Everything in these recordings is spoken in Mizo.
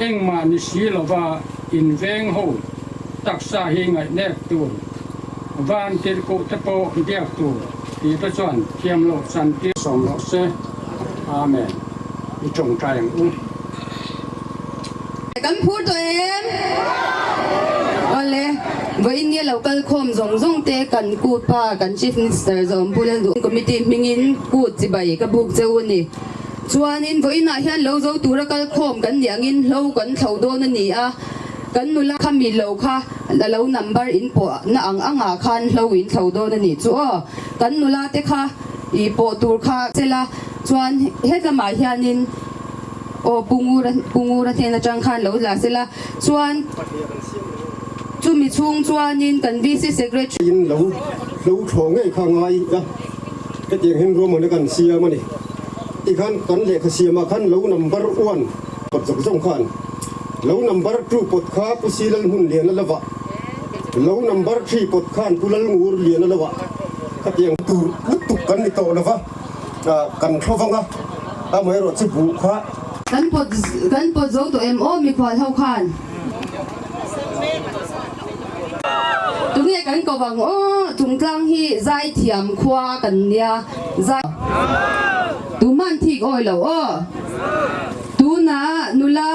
Engmah ni si lova inveng ho taksa hi ngaihnep tur, van tirhkuh te pawh biak tur tih te chuan thiam loh chan tir sawm rawh se. Amen. I tawngtai ang u. Kan phur tawh em? Awle, vawiin nia lo kal khawm zawng zawng te kan kut pa kan Chief Minister Zawm Pu Lalduh Committee hmingin kut chibai ka buk cheu a ni. Chuanin vawiinah hian lo zo tura kal khawm kan nih angin hlo kan thlo dawn a ni a, kan nula kha mi lo kha a lo number in pawh na ang angah khan hlo in thlo dawn a nih chu aw. Kan nula te kha i pawh tur kha chela chuan hetlamah hianin Aw Pu Ngura Pu Ngura hnen atang khan lo la sela chuan chumi chhung chuanin kan VC Secretary. In lo lo thlawh ngei kha ngai a, hetiang hian ruahmanna kan siam a ni. Tikhan kan lehkha siamah khan lo number one pawt zawk zawng khan lo number two pawt kha Pu Silal hmun lian a lo a, lo number three pawt khan Pu Lal Ngur lian a lo a, khatiang tur lutuk kan ni tawh lo va. Kan thlovang a, amaherawh chu buh kha. Kan pawt kan pawt zo tawh em aw mikhual ho khan. Tunge kan ko vang aw chungtlang hi zaithiam khua kan nia zai tuman thik awi lo aw tuna nula.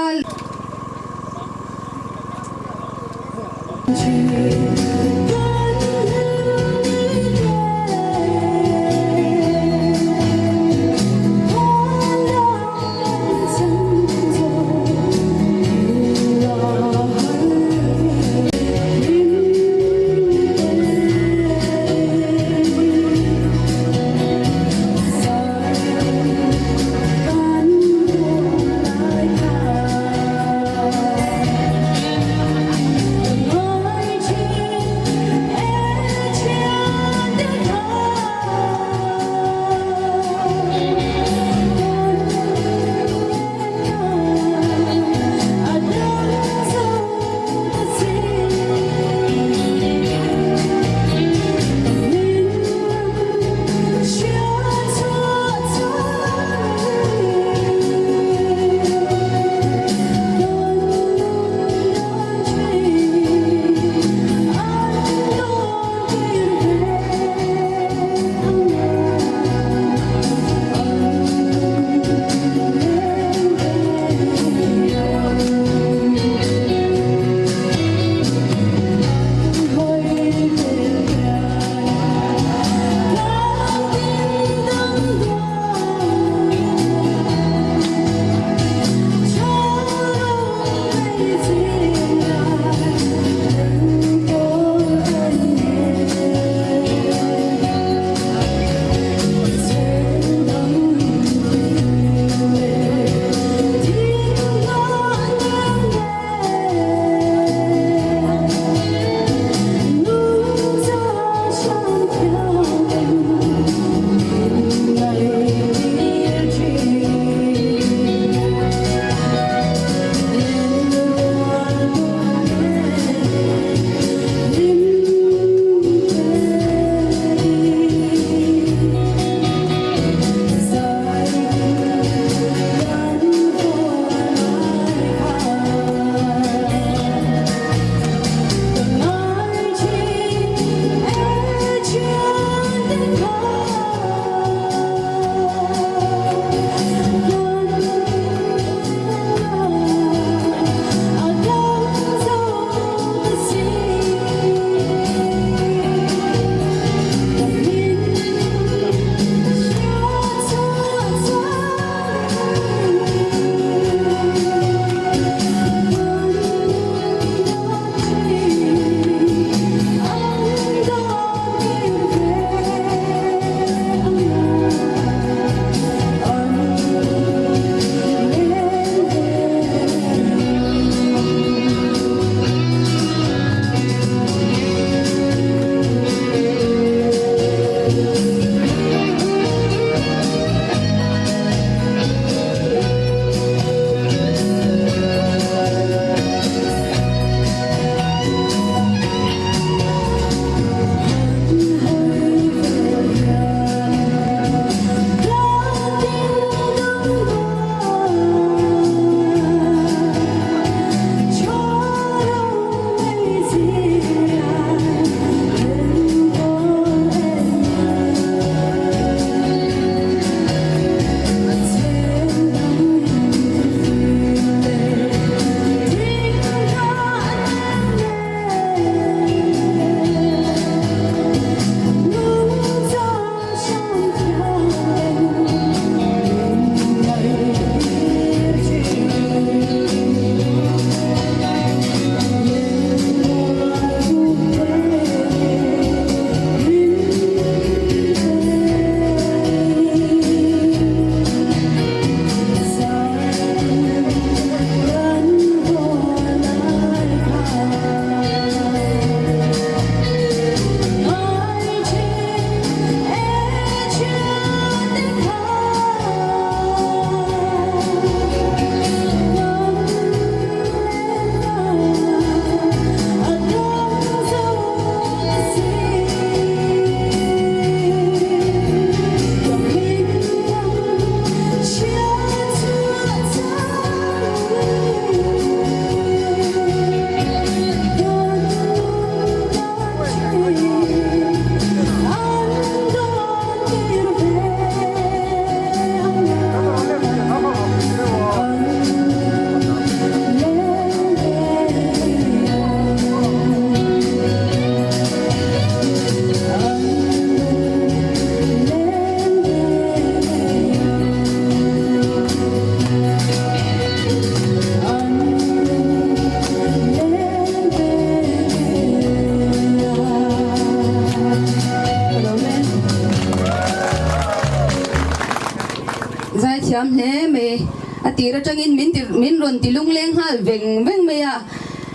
tir atangin min ti min rawn ti lungleng nghal veng veng mai a,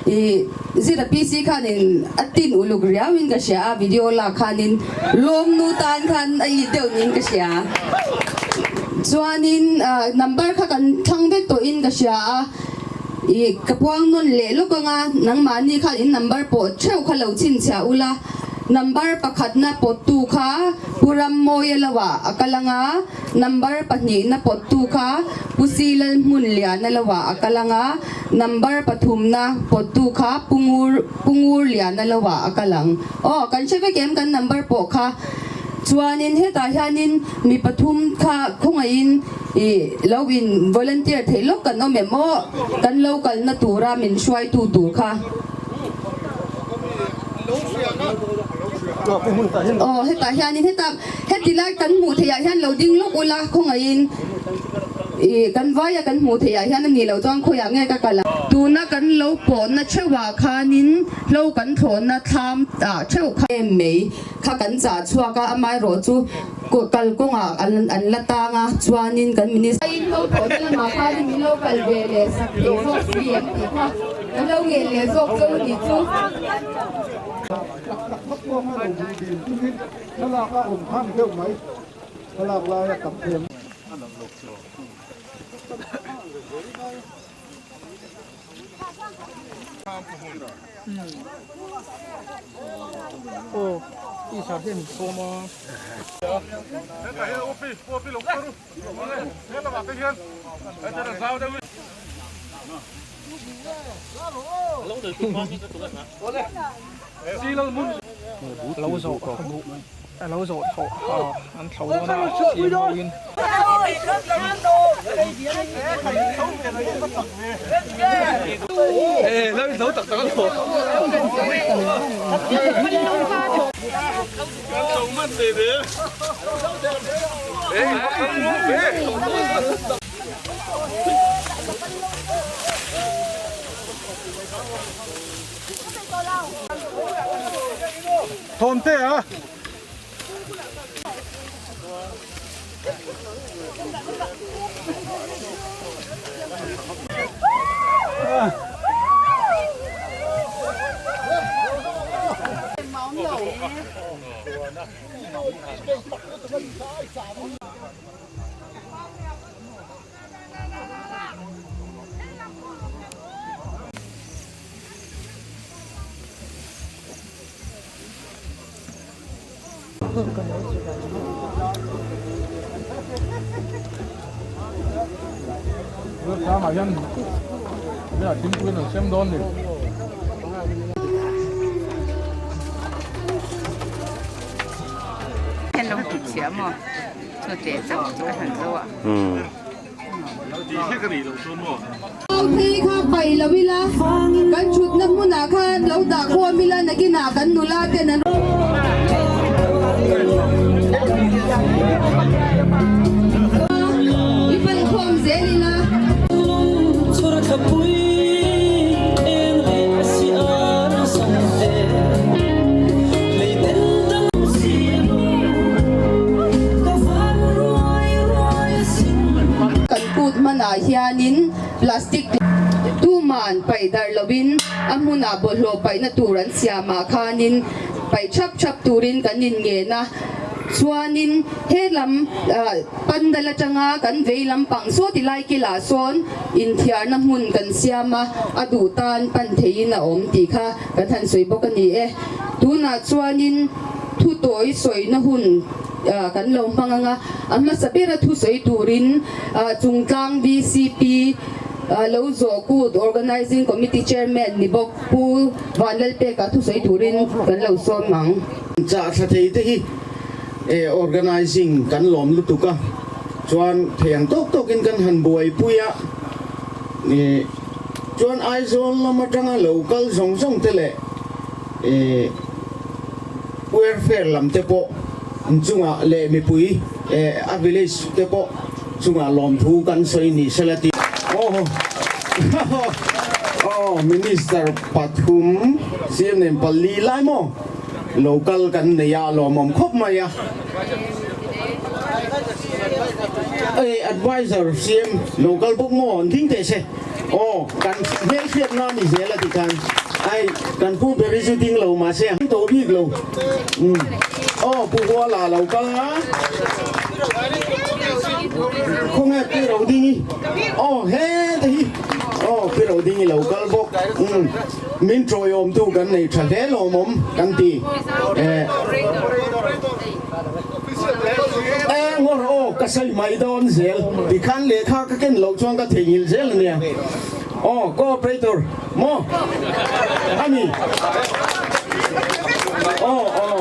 ih Zira PC khanin a tin uluk riauin ka hria a, video lak khanin lawmnu tan khan a it deuh niin ka hria. Chuanin number kha kan thlang vek tawhin ka hria a, ih ka puang nawn leh lawk anga nangmahni khan in number pawh theuh kha lo chhinchhiah ula, number pakhatna pawttu kha Pu Rammawia lohah a kal anga, Number pahnihna pawttu kha Pu Silal Hmunliana lohah a kal ang a, number pathumna pawttu kha Pu Ngur Pu Ngurliana lohah a kal ang. Aw, kan hre vek em kan number pawh kha. Chuanin hetah hianin mi pathum kha khawngaihin ih lo in volunteer theih lawk kan awm em aw, kan lo kalna tura min hruaitu tur kha. Aw, hetah hianin heta Heti lai kan hmuh theih ah hian lo ding lawk ula khawngaihin ih kan vaia kan hmuh theih ah hian a nih loh chuan khawiah nge ka kal ang. Tuna kan lo pawhna theuh ah khanin hlo kan thlawhna thlam ah theuh kha em mai kha kan chah chhuak a, amaherawh chu kal kawngah an an la tang a chuanin kan minister in hlo thlawhna lamah khanin min lo kal ve leh sak thei zawk si em tih kha kan lo ngen leh zawk cheu a nih chu. Thlalak a awm kham deuh mai, thlalak lai a tam em. Lo zawh buh a lo zawh thawh an thlo dawn a siam ho in. Thawmte a. Phei kha paih lo ila, kan thutna hmunah khan lo dah khawm ila nakinah kan nula ten an I pan khawm zel ila. Kan kut hmanah hianin plastic tuman paih darh lovin a hmunah bawlhhlawh paihna tur an siamah khanin paih thap thap turin kan inngen a. Chuanin he lam pandal atanga kan vei lampang saw ti lai kilah sawn inthiarna hmun kan siam a, a duh tan pan theihin a awm tih kha kan han sawi bawk a ni e. Tunah chuanin thu tawi sawina hun kan lo hmang ang a, a hmasa bera thu sawi turin Chungtlang VCP lo zawh kut Organising Committee Chairman ni bawk Pu Vanlalpeka thu sawi turin kan lo sawm ang. Chah thla thei te hi Organising kan lawm lutuk a, chuan thei ang tawk tawkin kan han buaipui a, chuan Aizawl lam atanga lo kal zawng zawng te leh Welfare lam te pawh chungah leh mipui a village te pawh chungah lawmthu kan sawi ni sela tih. Aw Minister pathum CM nen pali lai maw local kan nei a lawmawm khawp mai a. E adviser CM lo kal bawk maw an ding teh se aw kan hmelhriat na ni zel a ti khan ai kan pu ber hi chu ding lo mahse a tawh bik lo umm aw pu Huala lo kal a khawnge pi Rodingi aw heta hi aw pi Rodingi lo kal bawk umm min tawiawmtu kan nei tha hle lawmawm kan ti eh. Eng ngawr aw ka sawi mai dawn zel tikhan lehkha ka ken loh chuan ka theihnghilh zel ania aw cooperator maw ani aw aw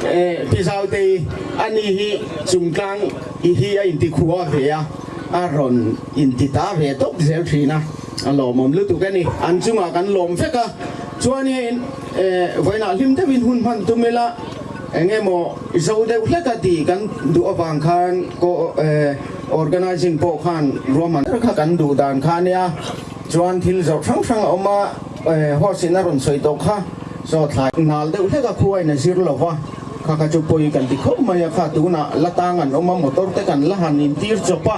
eh pi Zautei ani hi chungtlang i hi a inti khua ve a a rawn inti ta ve tawp zel thin a a lawmawm lutuk ani an chungah kan lawm vek a chuanin eh vawiinah hlim deuhin hun hman tum ila. Eng emaw zo deuh hlek a tih kan duh avang khan ko organising pawh khan ruahman ber kha kan duh dan kha ania. Chuan thil zawrh hrang hrang a awm a, host in a rawn sawi tawh kha. Saw thlai nal deuh hlek a khuain a zir lo va, kha kha chu pawi kan ti khawp mai a, kha tunah la tang an awm a, motor te kan la han intir chawp a.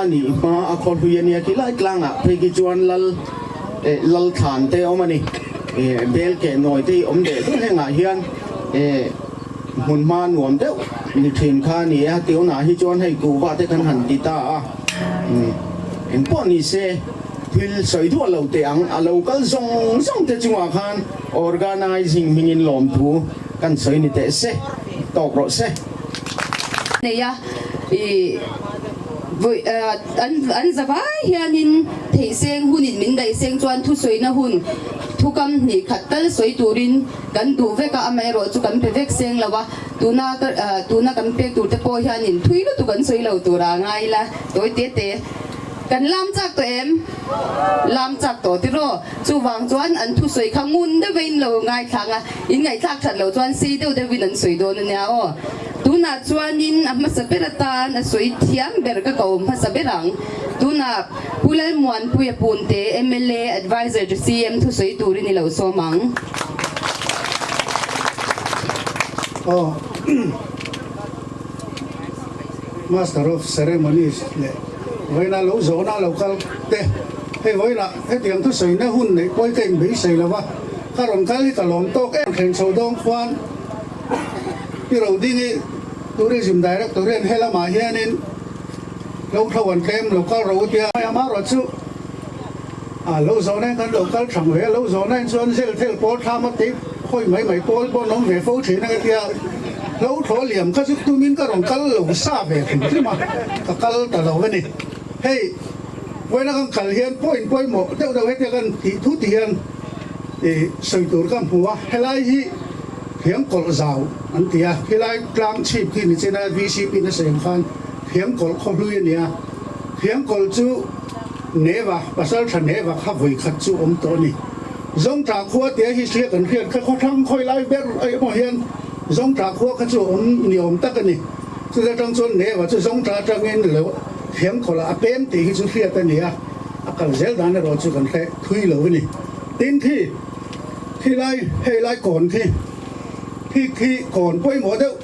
A nih hma a khaw hlui ania khi lai tlangah phei khi chuan lal lal thlan te a awm a ni. Bel keh nawi te hi awm deh deuh hengah hian hmun hma nuam deuh ni thin kha a ni a, tunah hi chuan hei kuhva te kan han ti ta a, engpawh ni se thil sawi duah lo teh ang, a lo kal zawng zawng te chungah khan organizing hmingin lawmthu kan sawi ni teh se, tawk rawh se. Nei a, i vawi an an zavai hianin theih seng hunin min daih seng chuan thusawina hun thukam hnih khat tal sawi turin kan duh vek a, amaherawh chu kan pe vek seng lo a, tuna ka tuna kan pek tur te pawh hianin thui lutuk an sawi lo tura a ngai ila tawi te te kan lam chak tawh em? Lam chak tawh tiraw? Chuvang chuan an thusawi kha ngun deuhin lo ngaithlang a, in ngaihthlak that loh chuan sei deuh deuhin an sawi dawn a nia aw. Tunah chuanin a hmasa ber atan a sawi thiam ber ka ko hmasa ber ang. Tunah Pu Lalmuanpuia Punte, mla Adviser to CM thusawi turin i lo sawm ang. Aw Master of Ceremonies leh vawiina lo zawhna lo kal te hei vawiinah hetiang thusawina hun neih pawi ka inbeisei lo va, ka rawn kal hi ka lawm tawk em thleng chho dawng khuan Pi Rodingi Tourism Director hian helamah hianin lo thlo an tlem lo kal ro tia amaherawh chu a lo zawhna hian kan lo kal thang ve a, lo zawhna hian chuan zel thel pawl thlam a tei hawi mai mai pawl pawh an awm ve fo thin a tia lo thlawh liam kha chu tumin ka rawn kal lo sa ve hrim hrim a, ka kal ta lo a ni. Hei vawiina kan kal hian point pawimawh deuh deuh hetia kan tih thut hian ih sawi tur ka hmu a, helai hi Thiam kawlh zau an ti a, khilai tlang chhip khi nichina VCP na sawi ang khan Thiam kawlh khaw hlui a ni a, Thiam kawlh chu Neva, pasal tha Neva kha vawi khat chu awm tawh a ni. Zawngtah khua tia history a kan hriat kha khawthlang khawi lai ber emaw hian Zawngtah khua kha chu a awm ni awm tak a ni. Chuta tang chuan Neva chu Zawngtah atangin lo Thiam kawlh ah a pem tih hi chu hriat a ni a, a kal zel dan erawh chu kan hre thui lo a ni. Tin khi. Khi lai hei lai kawn khi khi khi kawn pawimawh deuh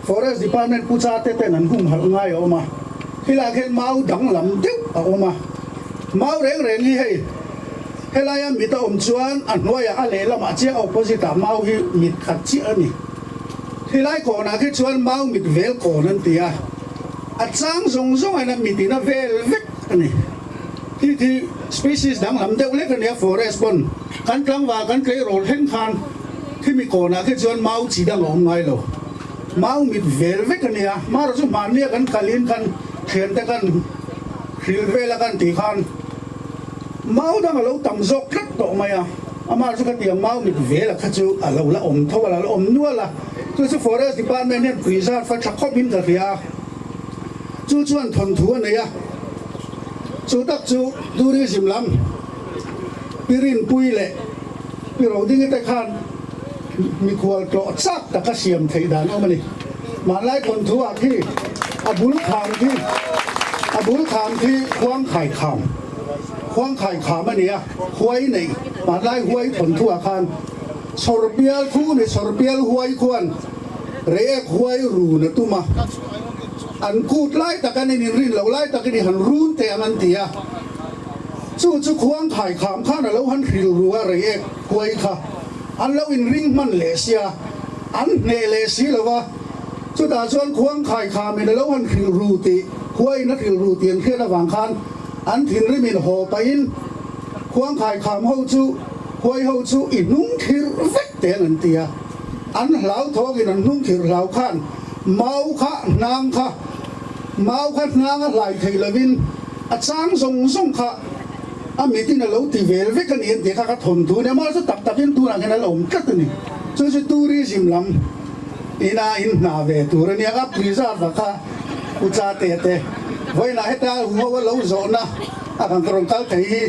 Forest Department pu cha te ten an humhalh ngai a awm a, khi lai khian mau danglam deuh a awm a, mau reng reng hi hei helaia mit a awm chuan a hnuaiah a lehlamah chiah opposite ah mau hi mit khat chiah a ni. Khi lai kawnah khi chuan mau mit vel kawn an ti a, a chang zawng zawng in a mit in a vel vek a ni. Khi khi species danglam deuh lek a nia forest pawn kan tlangval kan tleirawl thleng khan khimi kawnah khi chuan mau chi dang a awm ngai lo. Mau mit vel vek a nia marawh chu hmannia kan kalin khan thiante kan hril vel a kan tih khan mau dang a lo tam zawk tlat tawh mai a, amah chu khatiang mau mit vel a kha chu a lo la awm tho a la awm nual a, chu chu forest department hian preserve a tha khawp in ka hria a, chu chuan thawnthu a nei a. Chu tak chu tourism lam Pi Rinpui leh Pi Rodingi te khan mikhual tlawh chak taka siam theih dan awm a ni. Hmanlai thawnthu ah khi a bul kham khi a bul kham khi Khuangkhai kham Khuangkhai kham a ni a, huai nei hmanlai huai thawnthu ah khan Chhawrpial khu ni Chhawrpial huai khuan Reiek huai run a tum a. An kut lai tak an in inrin loh lai takin i han run teh ang an ti a. Chu chu khuang khai kham khan a lo han hril ru a Reiek huai kha an lo inring hman leh sia, an hneh leh si lo va. Chutah chuan khuang khai khamin a lo han hril ru tih, huaiin a hril ru tih an hriat avang khan an thinrimin haw pahin khuang khai kham ho chu huai ho chu i hnung thirh vek teh ang an ti a. An hlauthawngin an hnung thirh hlau khan mau kha hnang kha mau kha hnang a hlai thei lovin a chang zawng zawng kha a mitin a lo ti vel vek a ni an tih kha ka thawnthu a ni. Amah chu tak takin tunah hian a la awm tlat a ni. Chu chu tourism lam ina in hna ve tur a nia ka preserve a kha u cha te te vawiinah heta huho a lo zawhna a kan rawn kal thei hi.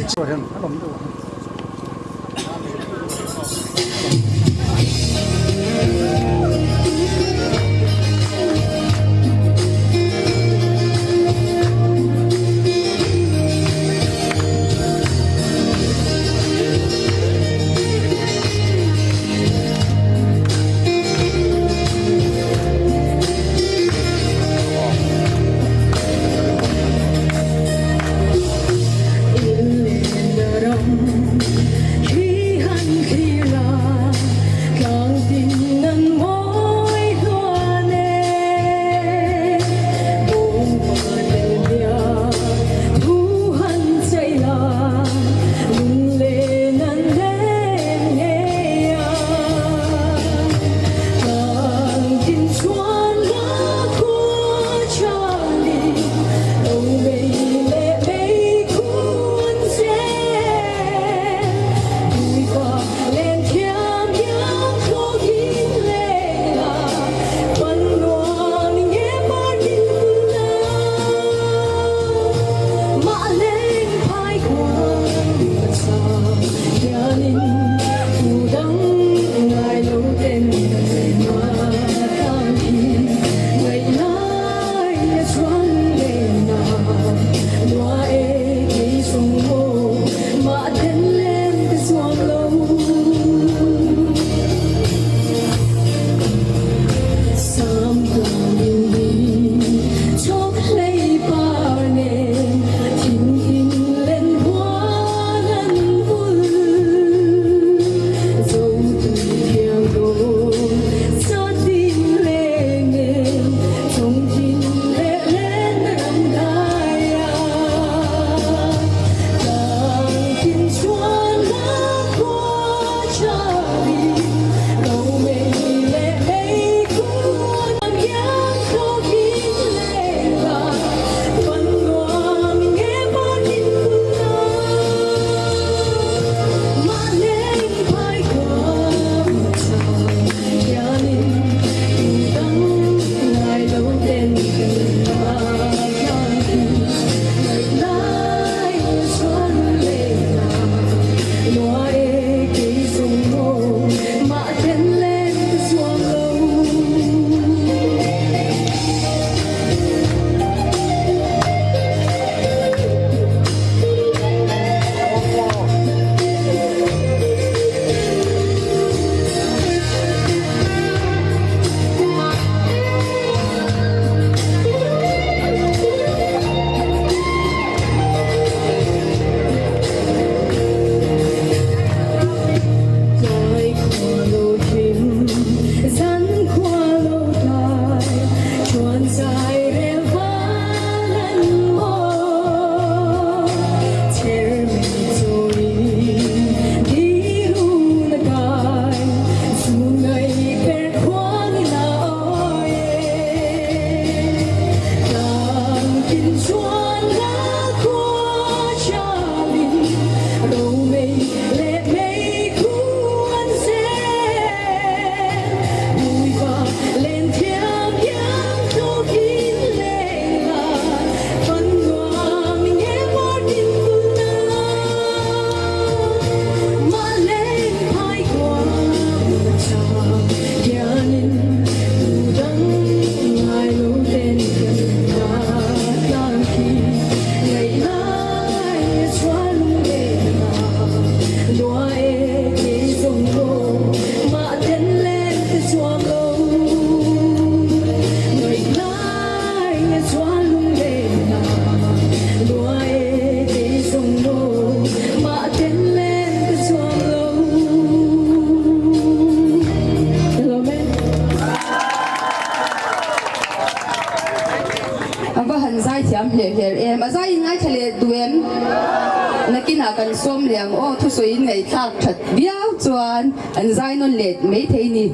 Nakinah kan sawm leh ang aw, thusawiin ngaihthlak that viau chuan an zai nawn leh maithei ni.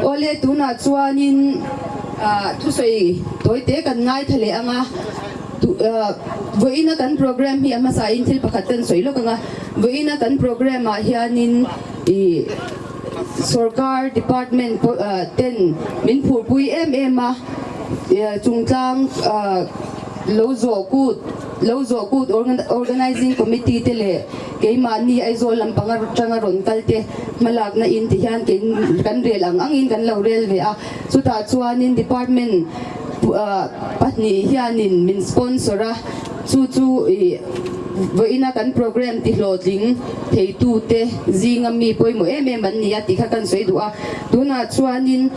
Awle tunah chuanin thusawi tawite kan ngaithla leh ang a, vawiina kan program hi a hmasain thil pakhat kan sawi lawk ang a, vawiina kan program ah hianin ih sorkar department ten min phurpui em em a, chungtlang lo zawh kut lo zawh kut organizing committee te leh keimahni Aizawl lampang atanga rawn kal te hmalakna in ti hian kan rel ang angin kan lo rel ve a, chutah chuanin department pahnih hianin min sponsor a, chu chu ih vawiina kan program ti hlawhtling theitute zinga mi pawimawh em em an ni a tih kha kan sawi duh a, tunah chuanin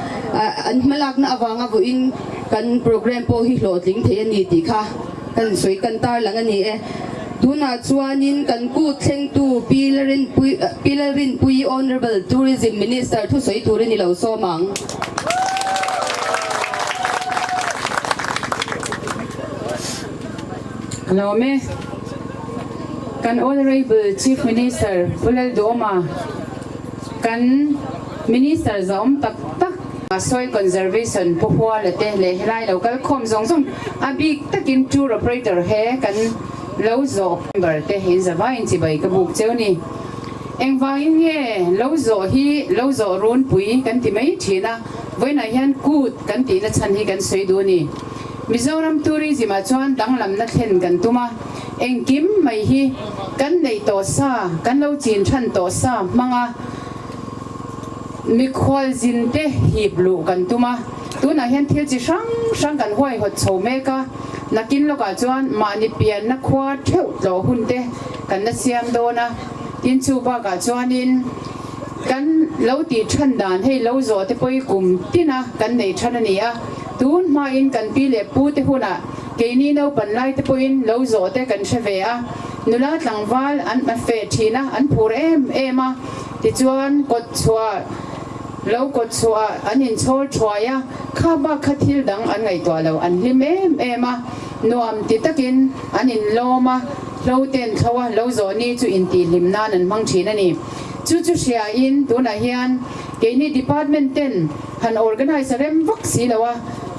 an hmalakna avanga vawiin kan program pawh hi hlawhtling thei a ni tih kha kan sawi kan tarlang a ni e. Tunah chuanin kan kut thlengtu Pi Lalrinpuii Honourable Tourism Minister thusawi turin i lo sawm ang. Lawm e. Kan Honourable Chief Minister Pu Lalduhoma, kan Minister zahawm tak tak, Soil Conservation Pu Huala te leh helai lo kal khawm zawng zawng a bik takin Tour Operator he kan lo zawh member te in zavaiin chibai ka buk cheu ni. Engvangin nge lo zawh hi lo zawh runpui kan ti mai thin a, vawiinah hian kut kan tihna chhan hi kan sawi duh a ni. Mizoram Tourism ah chuan danglamna thlen kan tum a, engkim mai hi kan neih tawh sa, kan lo chin than tawh sa hmang a, Mikhualzin te hip luh kan tum a, tunah hian thil chi hrang hrang kan huaihawt chho mek a, nakin lawkah chuan mahni pianna khua theuh tlawh hun te kan la siam dawn a, tin chu bakah chuanin kan lo tih than dan hei lo zawh te pawh hi kum tina kan nei than a ni a, tun hmain kan pi leh pu te hunah keini naupan lai te pawhin lo zawh te kan hre ve a, nula tlangval an feh thin a, an phur em em a. Tichuan, kawtchhuah lo kawtchhuah an inchhawl thuai a, kha bak kha thil dang an ngaihtuah lo, an hlim em em a, nuam ti takin an inlawm a, hlo ten thlo a, lo zawh ni chu intihhlim nan an hmang thin a ni. Chu chu hriain tunah hian keini department ten han organise a rem vak si lo a,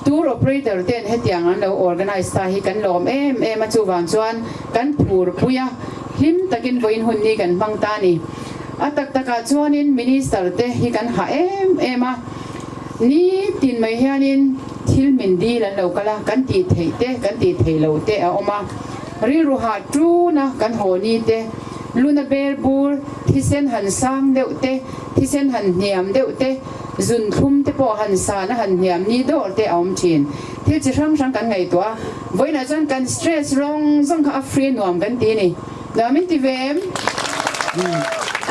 tour operator ten hetiang an lo organise ta hi kan lawm em em a, chuvang chuan kan phur pui a, hlim takin vawiin hun ni kan hmang ta a ni. A tak takah chuanin Minister te hi kan hah em em a, ni tin mai hianin thil min dil an lo kal a, kan tih theih te, kan tih theih loh te a awm a. Rilru hah tuna kan haw ni te, luna ber bur, thisen han sang deuh te, thisen han hniam deuh te, zun thlum te pawh han san a han hniam ni dawr te a awm thin. Thil chi hrang hrang kan ngaihtuah a, vawiinah chuan kan stress rawng zawng kha a free nuam kan ti a ni. Nuam in ti ve em?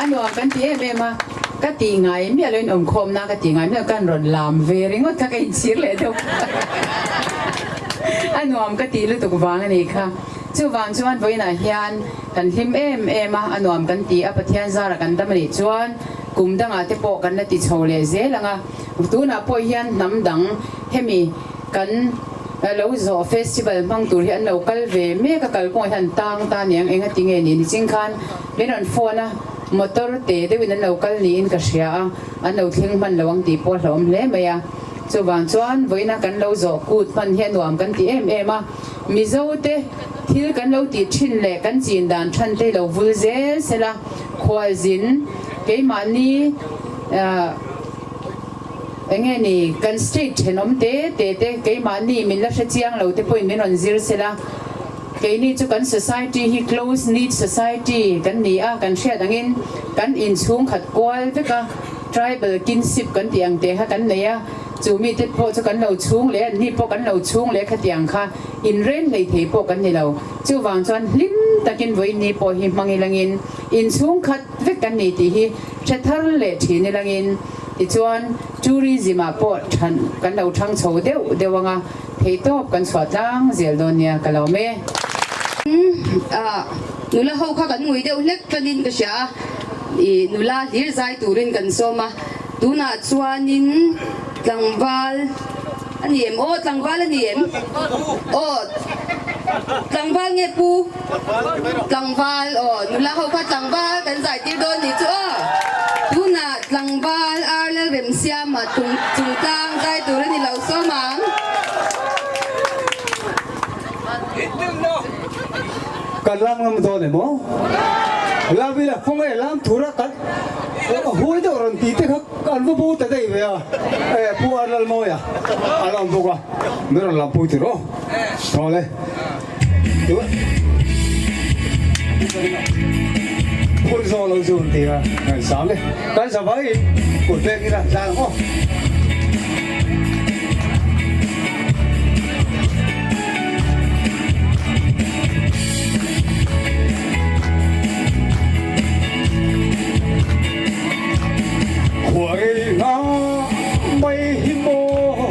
A nuam kan ti em em a, ka ti ngai miah loin awmkhawmna ka ti ngai miah lo, kan rawn lam ve ringawt kha ka inchhir leh deuh a nuam ka tih lutuk vang a ni kha. Chuvang chuan vawiinah hian kan hlim em em a, a nuam kan ti a, Pathian zara kan dam a nih chuan kum dangah te pawh kan la ti chho leh zel ang a, tunah pawh hian hnam dang hemi kan Lo zawh festival hmang tur hi an lo kal ve mek a, kalkawngah hian an tang ta aniang eng a ti nge ni niching khan min rawn phone a, motor te deuhin an lo kal niin ka hria a, an lo thleng hman lo ang tih pawh a hlauhawm hle mai a. Chuvang chuan vawiina kan lo zawh kut hman hi a nuam kan ti em em a, Mizo te thil kan lo tih thin leh kan chin dan than te lo vul zel sela, khualzin keimahni Enge ni, kan state thenawm te te te keimahni min la hre chiang lo te pawhin min rawn zir sela, keini chu kan society hi close knit society kan ni a, kan hriat angin kan inchhung khat kual vek a, tribal kinship kan tih ang te kha kan nei a, chu mite pawh chu kan lo chhung leh an ni pawh kan lo chhung leh khatiang kha inren hlei thei pawh kan ni lo. Chuvang chuan hlim takin vawiin pawh hi hmang ilangin inchhung khat vek kan ni tih hi hre thar leh thin ilangin tichuan tourism ah pawh than kan lo thang chho deuh deuh anga theihtawp kan chhuah tlang zel dawn nia ka lo me. Ah nula ho kha kan ngui deuh hlek tanin ka hria a, ih nula hlir zai turin kan sawm a, tunah chuanin tlangval a ni em? Aw tlangval a ni em? Aw. Tlangval nge pu? Tlangval aw, nula ho kha tlangval kan zai tir dawn nih chu aw. Tunah tlangval ar Lalremsiama chungtlang zai tur a ni lo sawm ang. Kan lam ngam dawn em aw? Lam ila khawnge lam thura kan huai deuh rawn tih te kha an va bo ta daih ve a, e Pu Arlalmawia a la awm bawk a, min rawn lam pui tir aw. Thaw le. Phur zawh lo chu an ti a, ngaihsam e. Kan zavai in kut pek ila tlang ang aw. Khuai nga mai hi maw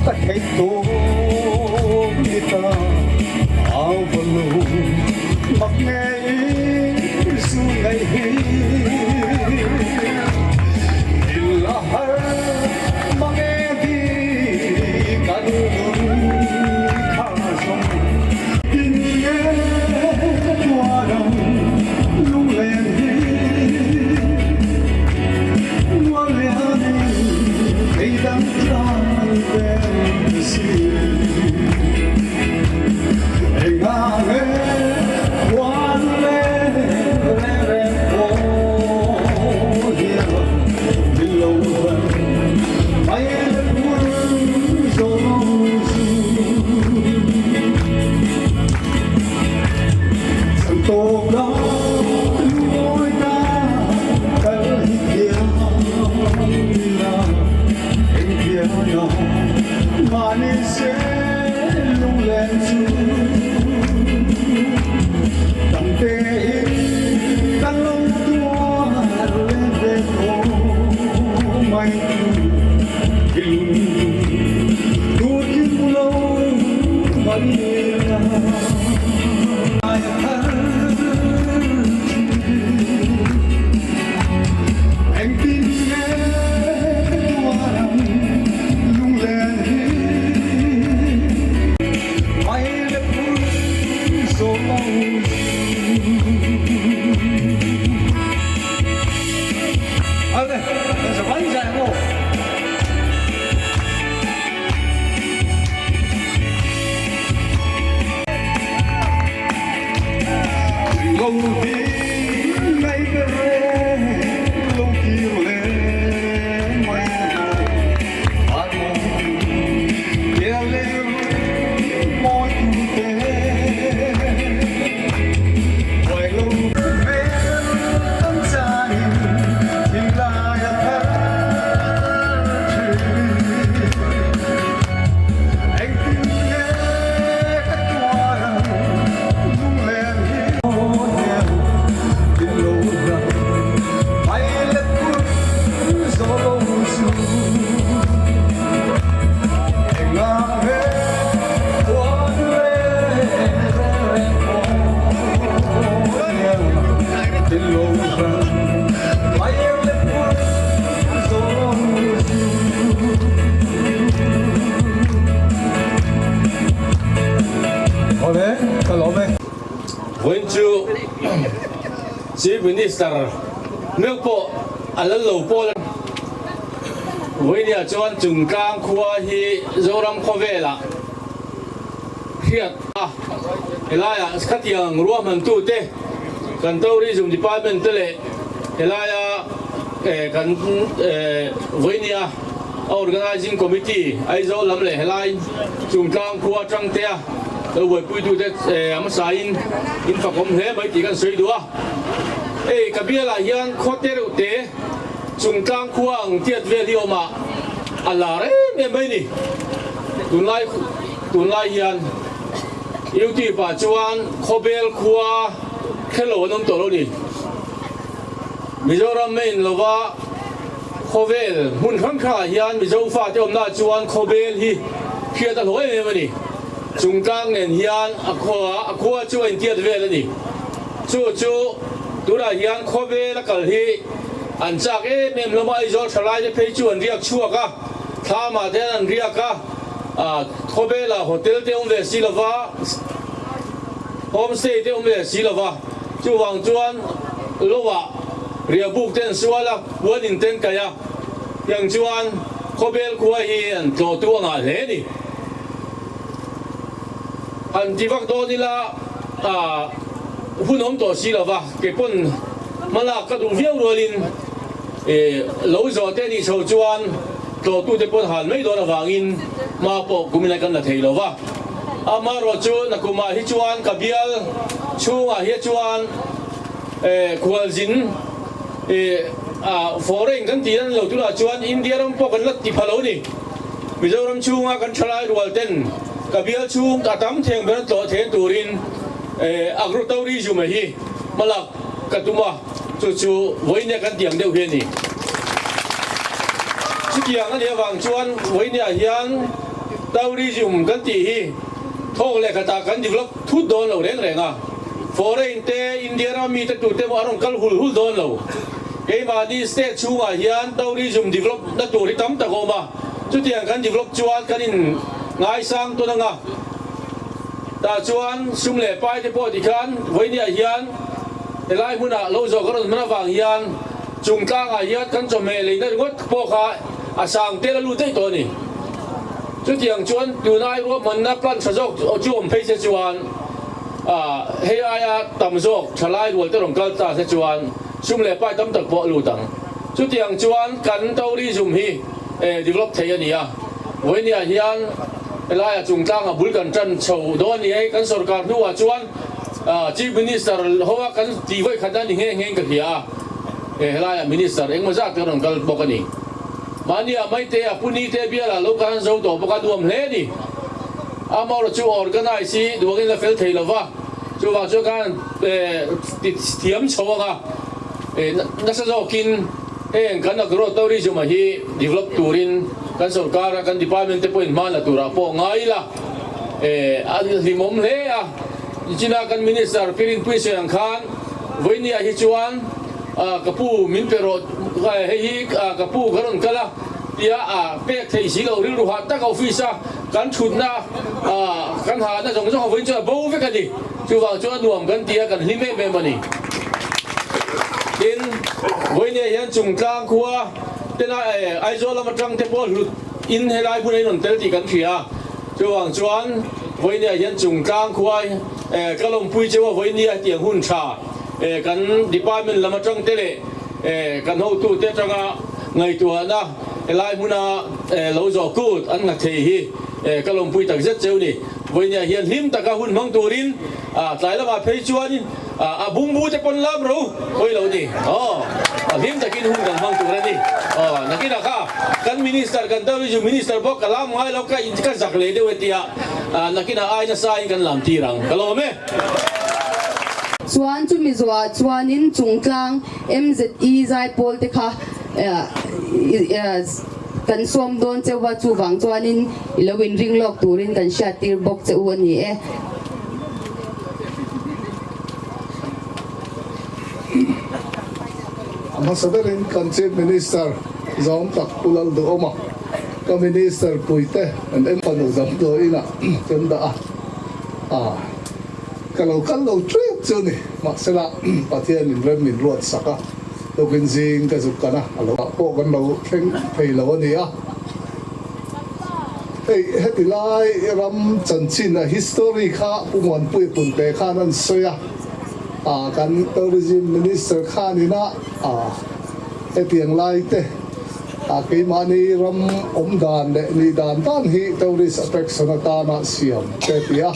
ka theih tum ni ta au va lu mak ngei zu nei hi il a har mange di kan nun kha zawng tin nge ka tuar ang lunglen hi Vawiin chu Chief Minister meuh pawh a lal lo pawl a. Vawinia chuan Chungtlang khua hi Zoram khawvelah hriat a, helaiah khatiang ruahmantute kan Tourism Department te leh helaia kan vawinia a Organising Committee Aizawl lam leh helai Chungtlang khua atangtea lo buaipuitute a hmasain in fakawm hle mai tih kan sawi duh a. Hei ka bialah hian khaw te reuh te Chungtlang khua ang tiat vel hi awm a, a lar em em mai ni. Tunlai tunlai hian YouTube ah chuan Khawbel khua thlelo an awm tawh lo ni. Mizoram main lova khawvel hmun hrang hrangah hian Mizo fate awmna chuan Khawbel hi hriat a hlawh em em a ni. Chungtlang nen hian a khua a khua chu a intiat vel a ni. Chu chu tunah hian Khawbel a kal hi an chak em em hlawm a, Aizawl thalai te phei chu an riak chhuak a, thlamah te hian an riak a, Khawbela hotel te awm ve si lova. Homestay te awm leh si lova, chuvang chuan Loah riahbuk te an sual a, puan in te an kaih a, tiang chuan khawbel khua hi an tlawhtu a ngah hle a ni. Han ti vak dawn ila hun awm tawh si lova, kei pawn hmalak ka duh viau rualin lo zawh te nih chho chuan tlawhtu te pawn hal mai dawn avangin hma pawh kum ila kan la thei lova. Amaherawhchu nakumah hi chuan ka bial chhungah hi chuan khualzin foreign kan tih dan lo tunah chuan India ram pawh kan la ti pha lo ni. Mizoram chhunga kan thalai rual ten ka bial chhung a tam theng ber an tlawh then turin agro tourism hi hmalak ka tum a, chu chu vawinia kan tiang deuh hi a ni. Chutiang a nih avang chuan vawinia hian Tourism kan tih hi thawk leh khatah kan develop thut dawn lo reng reng a, foreign te, India rama mite tute pawh an rawn kal hul hul dawn lo. Keimahni state chhungah hian tourism develop na tur hi tam tak a awm a, chutiang kan develop chuan kan in ngaisang tawn anga, tah chuan sum leh pai te pawh tikhan vawinia hian helai hmunah lo zawh ka rawn hman avang hian chung tlangah hian kan chawhmeh leina ringawt pawh kha a sang tel a lut daih tawh a ni. Chutiang chuan tunai ruahmanna plan tha zawk chu awm phei se chuan hei aia tam zawk thalai rual te rawn kal ta se chuan sum leh pai tam tak pawh a lut ang. Chutiang chuan kan tourism hi develop thei a ni a. Vawinia hian helaiah chungtlangah bul kan tan chho dawn a ni. Hei kan sorkar hnuah chuan Chief Minister hoa kan tih vawi khat a ni nghe nghe in ka hria a. Helaiah Minister engmaw zat kan rawn kal bawk a ni. Mahnia Maite a Puni te bialah lo kan zo tawh bawk a, nuam hle a ni. Amaherawhchu chu organize hi duangin la fel thei lova, chuvang chuan khan ti thiam chho anga nasa zawkin heng kan agro tourism a hi develop turin kan sorkar a kan department te pawhin hma la turah pawh ngai ila a hlimawm hle a. Nichina kan Minister Pirinpui sawi ang khan vawinia hi chuan Ka pu min pe rawh, hei hi ka pu ka rawn kal a tia pek theih si lo rilru hah tak office a kan thutna kan hahna zawng zawng a vawiin chuan a bo vek a ni. Chuvang chuan a nuam kan ti a, kan hlim em em a ni. Tin, vawinia hian Chungtlang khua tena Aizawl lam atang te pawh hlut in helai hmun a inrawn tel tih kan hria a. Chuvang chuan vawinia hian Chungtlang khua ka lawmpui cheu a vawinia hetiang hun tha Kan department lam atang te leh kan hotute atanga ngaihtuahna helai hmuna lo zawh kut an nghat thei hi ka lawmpui tak zet cheu ni. Vawinia hian hlim taka hun hmang turin tlai lamah phei chuan a bungbu te pawn lam ro hawi lo ni. Aw, hlim takin hun kan hmang tur a ni. Aw, nakinah kha kan minister kan tourism minister bawk ka lam ngai lo ka ka zak leh deuh e tia nakinah ai nasa in kan lam tir ang. Ka lawm e. Chuan chumi zuah chuanin chungtlang MZE zaipawl te kha kan sawm dawn cheu a, chuvang chuanin i lo inring lawk turin kan hriattir bawk che u a ni e. A hmasa berin kan Chief Minister Zawm tak Pu Lalduhawma ka Minister puite an em fanu damdawiinah kan dah a. Ka lo kal lo tep chu ni, mahsela Pathian in rem min ruat sak a, tukin zing ka zuk kan a, a lo ah pawh kan lo thleng thei lo a ni a. Hei heti lai ram chanchin a history kha Pu Muanpuia Punte khan an sawi a, ah kan Tourism Minister khan ina ah hetiang lai te ah keimahni ram awm dan leh nih dan dan hi tourist attraction atana siam te ti a.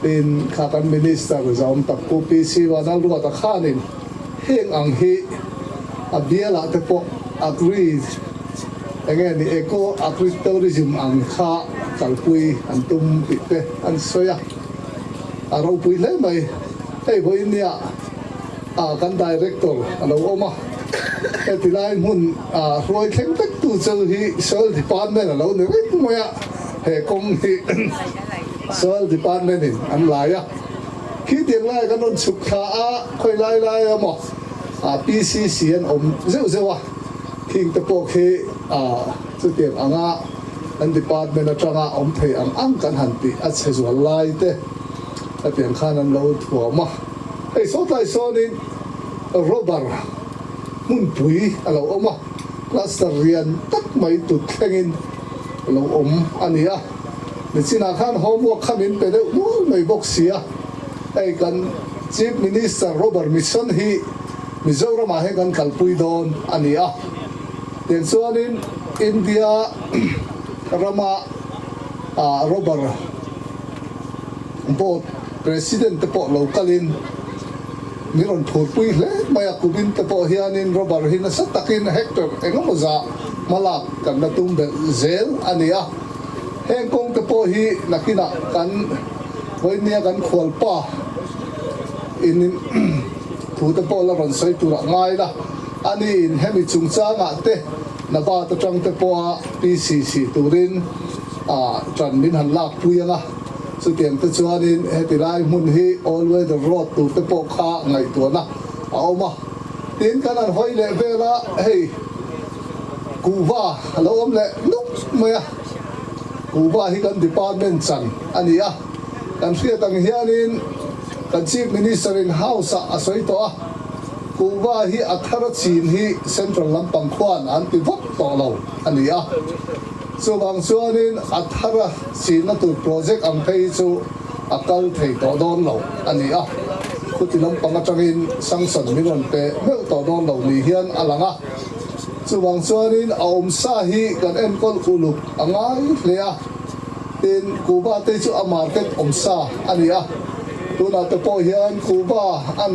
Tin, kha kan Minister zawm tak Pu PC Vanlalruata khanin heng ang hi a bialah te pawh agri enge ni eco agri tourism ang kha kalpui an tum tih te an sawi a, a ropui hle mai. Hei vawiin nia ah kan Director a lo awm a, heti lai hmun ah hruai thleng vek tu chu hi Soil Department a lo ni reng mai a, he kawng hi Soil Department in an lai a, khi tiang lai kan rawn chhuk thla a, khawi lai lai a maw PCC an awm zeuh zeuh a, khing te pawh khi chutiang anga kan department atanga awm thei ang ang kan han tih a chhe zual lai te. Hetiang khan an lo thuam a, hei sawtlai sawnin rubber hmunpui a lo awm a, plaster rian tak mai tut thlengin a lo awm a ni a. Nichinah khan homework kha min pe deuh nual mai bawk si a, hei kan Chief Minister Rubber Mission hi Mizoramah hian kan kalpui dawn a ni a. Tiang chuanin India rama rubber Board President te pawh lo kalin min rawn phurpui hle mai a, kumin te pawh hianin rubber hi nasa takin hectare engemaw zah hmalak kan la tum belh zel a ni a. Heng kawng te pawh hi nakinah kan vawinia kan khualpa in thu te pawh la rawn sawi turah ngai la, ani in hemi chungchangah te Nabat atang te pawha PCC turin ah ṭan min han lak pui ang a, chutiang te chuanin heti lai hmun hi all weather road tur te pawh kha ngaihtuahna a awm a, tin kan han hawi leh vel a, hei kuhva a lo awm leh nuk mai a, kuhva hi kan department chan a ni a, kan hriat ang hianin kan chief minister in house ah a sawi tawh a, kuhva hi a thar a chin hi central lampang khuan an ti vak tawh lo a ni a. Chuvang chuanin a thara chinna tur project ang phei hi chu a kal thei tawh dawn lo a ni a, khuti lampang atangin sanction min rawn pe meuh tawh dawn lo ni hian a lang a. Chuvang chuanin a awmsa hi kan enkawl uluk a ngai hle a, tin Cuba te chu a market awmsa a ni a, tunah te pawh hian Cuba an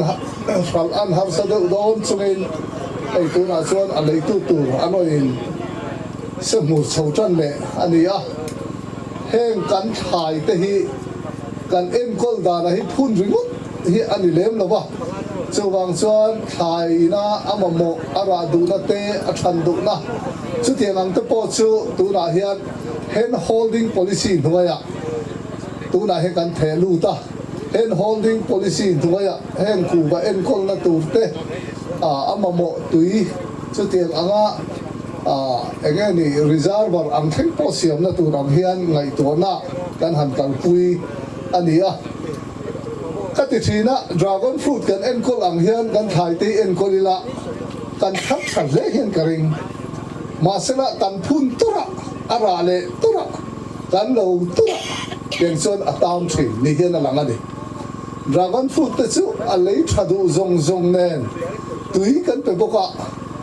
hralh an harsa deuh dawn chungin hei tunah chuan a leitu tur an awin Se hmur chho tan leh a ni a, heng kan thlai te hi kan enkawl dana hi phun ringawt hi a ni lem lo va, chuvang chuan thlai ina a mamawh a rah duhna te a than duhna chutiang ang te pawh chu tunah hian hand holding policy hnuaiah tunah hian kan theh lut a, hand holding policy hnuaiah heng kuhva enkawlna tur te a mamawh tui chutiang anga Ah, eng nge ni, reservoir ang thleng pawh siamna tur ang hian ngaihtuahna kan han kalpui a ni a. Ka ti thin a, dragon fruit kan enkawl ang hian kan thlai te hi enkawl ila kan thar tha hle hian ka ring. Mahsela kan phun tura, a rah leh tura, kan lo tura tiang chuan a tam thin ni hian a lang a ni. Dragon fruit te chu a lei tha duh zawng zawng nen tui kan pe bawk a.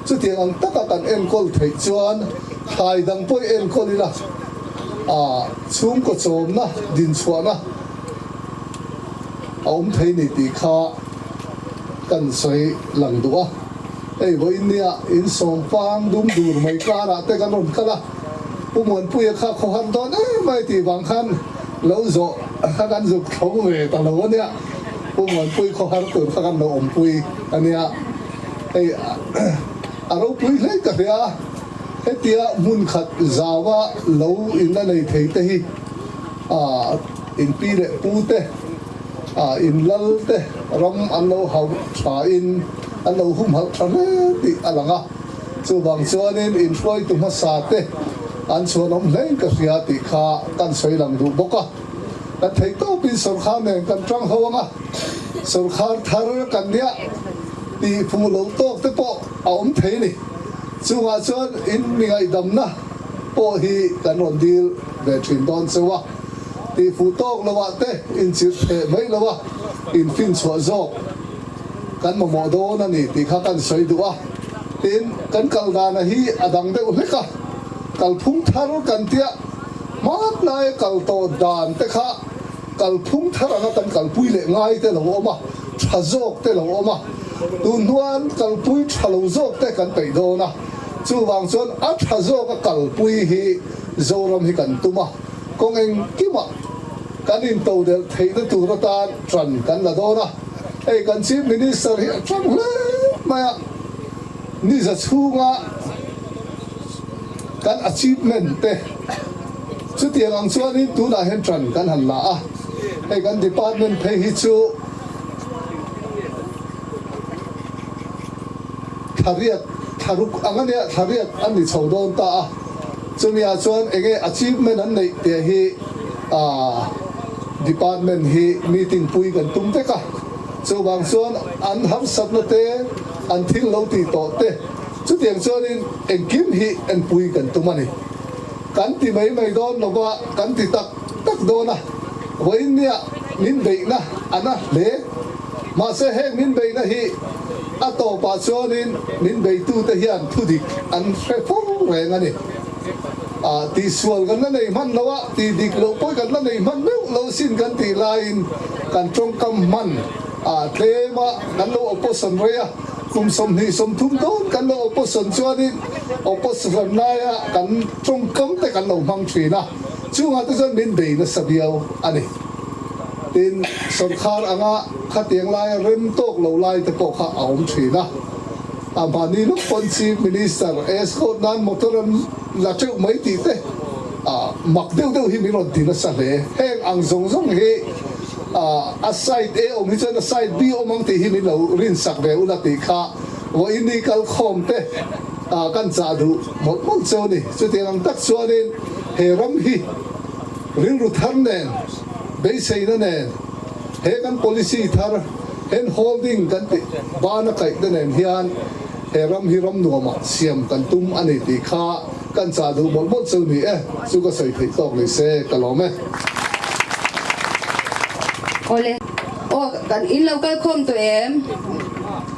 Chutiang ang taka kan enkawl theih chuan thlai dang pawh i enkawl ila, a chhungkaw chawmna, dinchhuahna a awm thei ni tih kha kan sawi lang duh a. Hei vawiin nia insawmpang dum dur mai karah te kan rawn kal a, Pu Muanpuia kha khawhar dawn em mai tih vang khan lo zawh kha kan zuk tho ve ta lo a nia, Pu Muanpui khawhar tur kha kan lo awmpui a nia. Hei a ropui hle ka hria a, hetia hmun khat zaua lo in a nei thei te hi in pi leh pu te, in lal te ram an lo hauh tha in an lo humhalh tha hle tih a lang a, chuvang chuanin in hruaitu hmasa te an chhuanawm hlein ka hria tih kha kan sawi lang duh bawk a. Kan theih tawpin sawrkhar nen kan tang ho ang a, sawrkhar thar kan nia tih fuh loh tawk te pawh a awm thei a ni. Chungah chuan in mi ngaihdamna pawh hi kan rawn dil ve thin dawn cheu a, tih fuh tawk loah te inchirh theh mai lo a, in finchhuah zawk kan mamawh dawn a ni tih kha kan sawi duh a. Tin, kan kal dana hi a dang deuh hlek a, kalphung thar kan tia. Hmanlai kal tawh dan te kha kalphung thar anga kan kalpui leh ngai te lo awm a, tha zawk te lo awm a, tun hnuan kalpui tha lo zawk te kan peih dawn a, chuvang chuan a tha zawk a kalpui hi Zoram hi kan tum a, kawng engkimah kan intodelh theihna tur atan tan kan la dawn a, hei kan Chief Minister hi a tang hle mai a, niza chhunga. Kan achievement te chutiang ang chuanin tunah hian tan kan han la a, hei kan department phei hi chu thla riat thla ruk ang a nia, thla riat an ni chho dawn ta a, chumi ah chuan enge achievement an neih tih hi aah. department hi meeting pui kan tum vek a, chuvang chuan an harsatna te, an thil lo tih tawh te, chutiang chuanin engkim hi enpui kan tum a ni. Kan ti mai mai dawn lo va, kan ti tak tak dawn a, vawiin nia min beihna a na hle. Mahse heng min beihna hi a tawpah chuanin min beitute hian thudik an hre fo reng a ni. A tihsual kan la nei hman lo a, tih dik loh pawh kan la nei hman meuh lo sin kan tih laiin kan tawngkam hman a tlem a, kan lo opposition rei a, kum 20 30 dawn kan lo opposition chuanin opposition laia kan tawngkam te kan lo hmang thin a, chungah te chuan min bei nasa viau a ni. Tin, sawrkhar anga khatiang laia rem tawk lo lai te pawh kha a awm thin a. A mahni lawk pawn Chief Minister escort nan motor an la teuh mai tih te mak deuh deuh hi min rawn ti nasa hle. Heng ang zawng zawng hi a side A awm hi chuan a side B awm ang tih hi min lo rinsak ve ula tih kha vawiin ni kal khawm te kan chah duh mawlh mawlh cheu a ni. Chutiang ang tak chuanin he ram hi rilru thar nen, beiseina nen he kan policy thar, Hand holding kan tih bana kaih te nen hian he ram hi ram nuamah siam kan tum a ni tih kha kan chah duh mawlh mawlh chu ni e, chu ka sawi theih tawk ni se ka lawm e. Awle. Aw kan in lo kal khawm tawh em?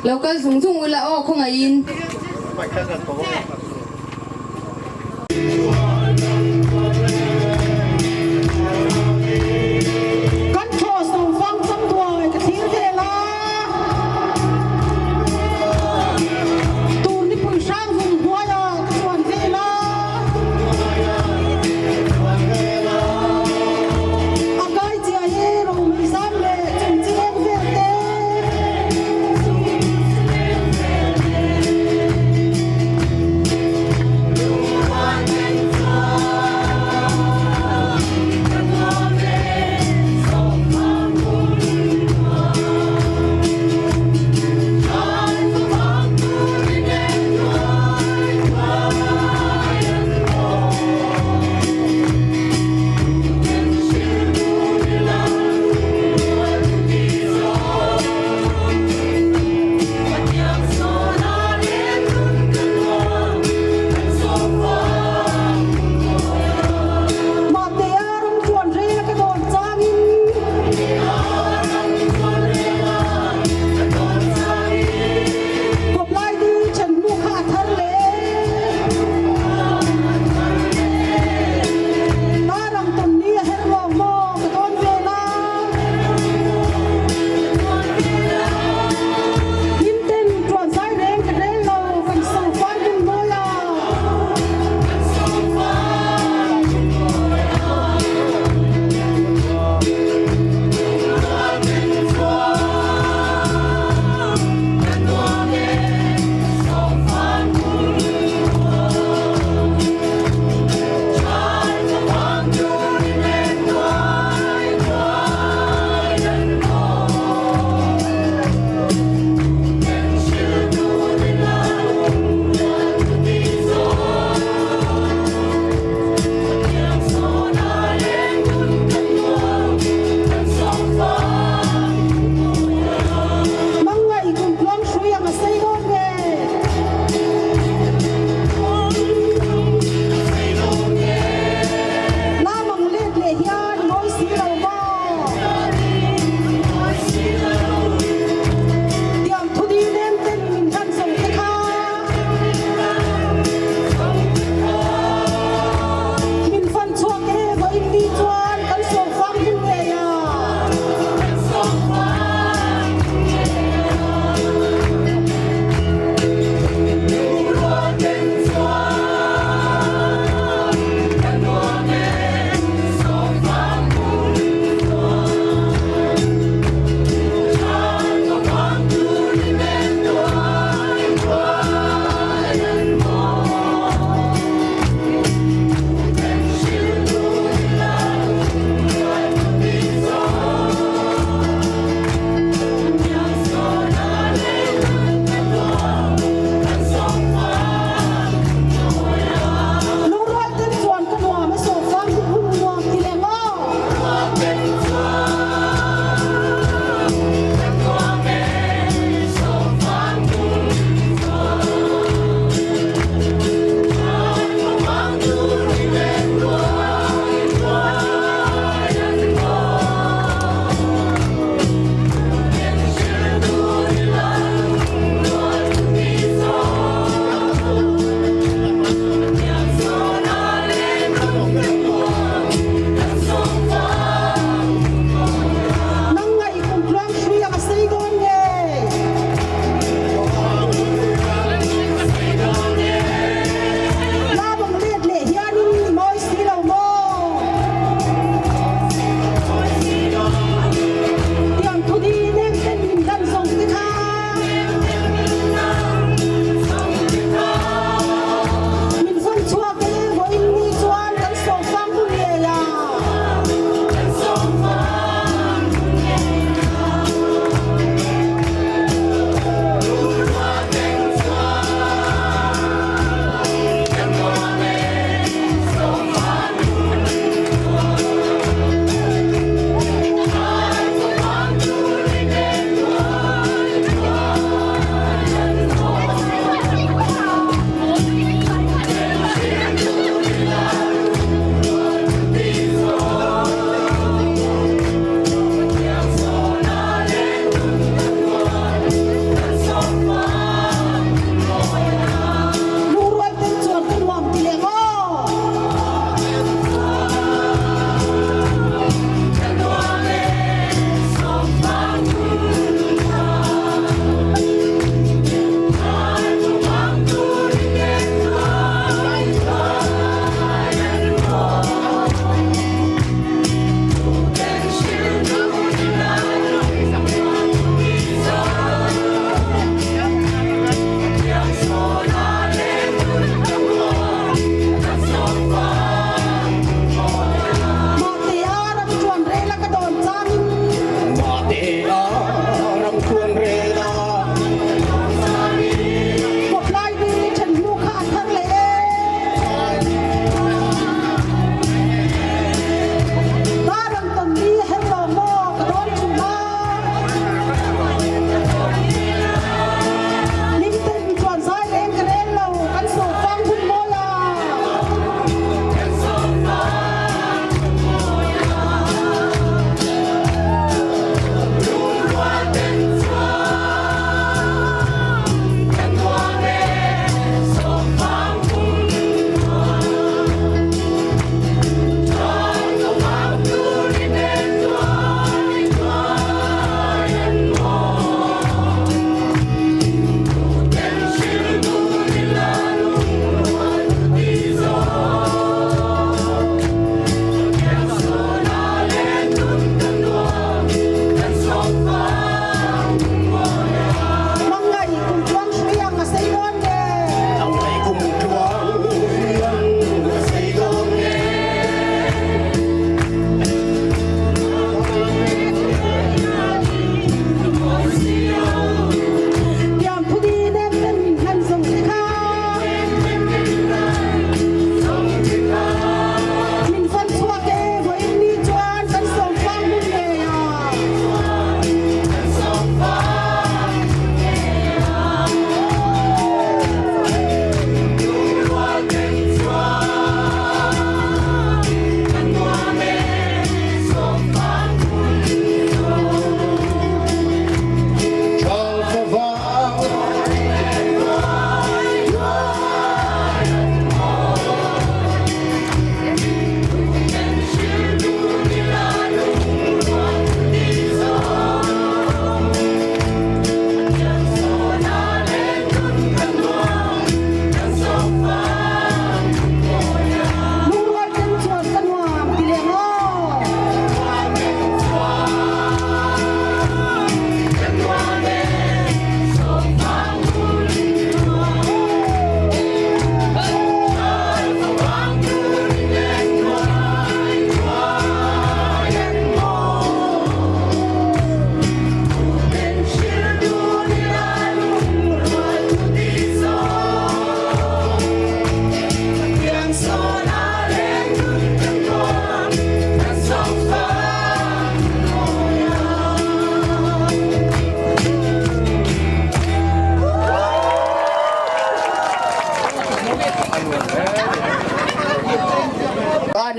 Lo kal zung zung ula aw khawngaihin. Kan thlawh so vang chang duai ka thlir vel a, tur nipui hrang vung hnuai ah ka chuan vel a, a kai chiah hi romei zam leh chung chileng vel te.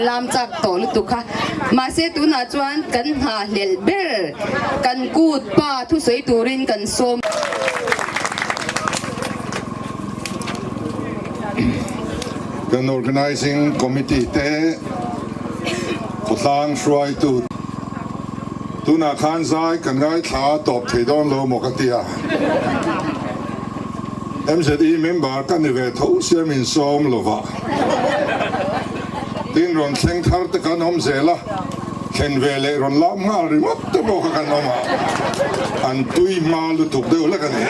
lam chak tawh lutuk a. Mahse tunah chuan kan nghahhlelh ber kan kut pa thusawi turin kan sawm. Kan Organising Committee te khawtlang hruaitu tunah khan zai kan ngaithla tawp thei dawn lo maw ka ti a. MZE member ka ni ve tho sia min sawm lova. Tin rawn thleng thar te kan awm zel a, thlen ve leh rawn lam nghal ringawt te pawh kha kan awm a, an tui hma lutuk deuh hlek a ni.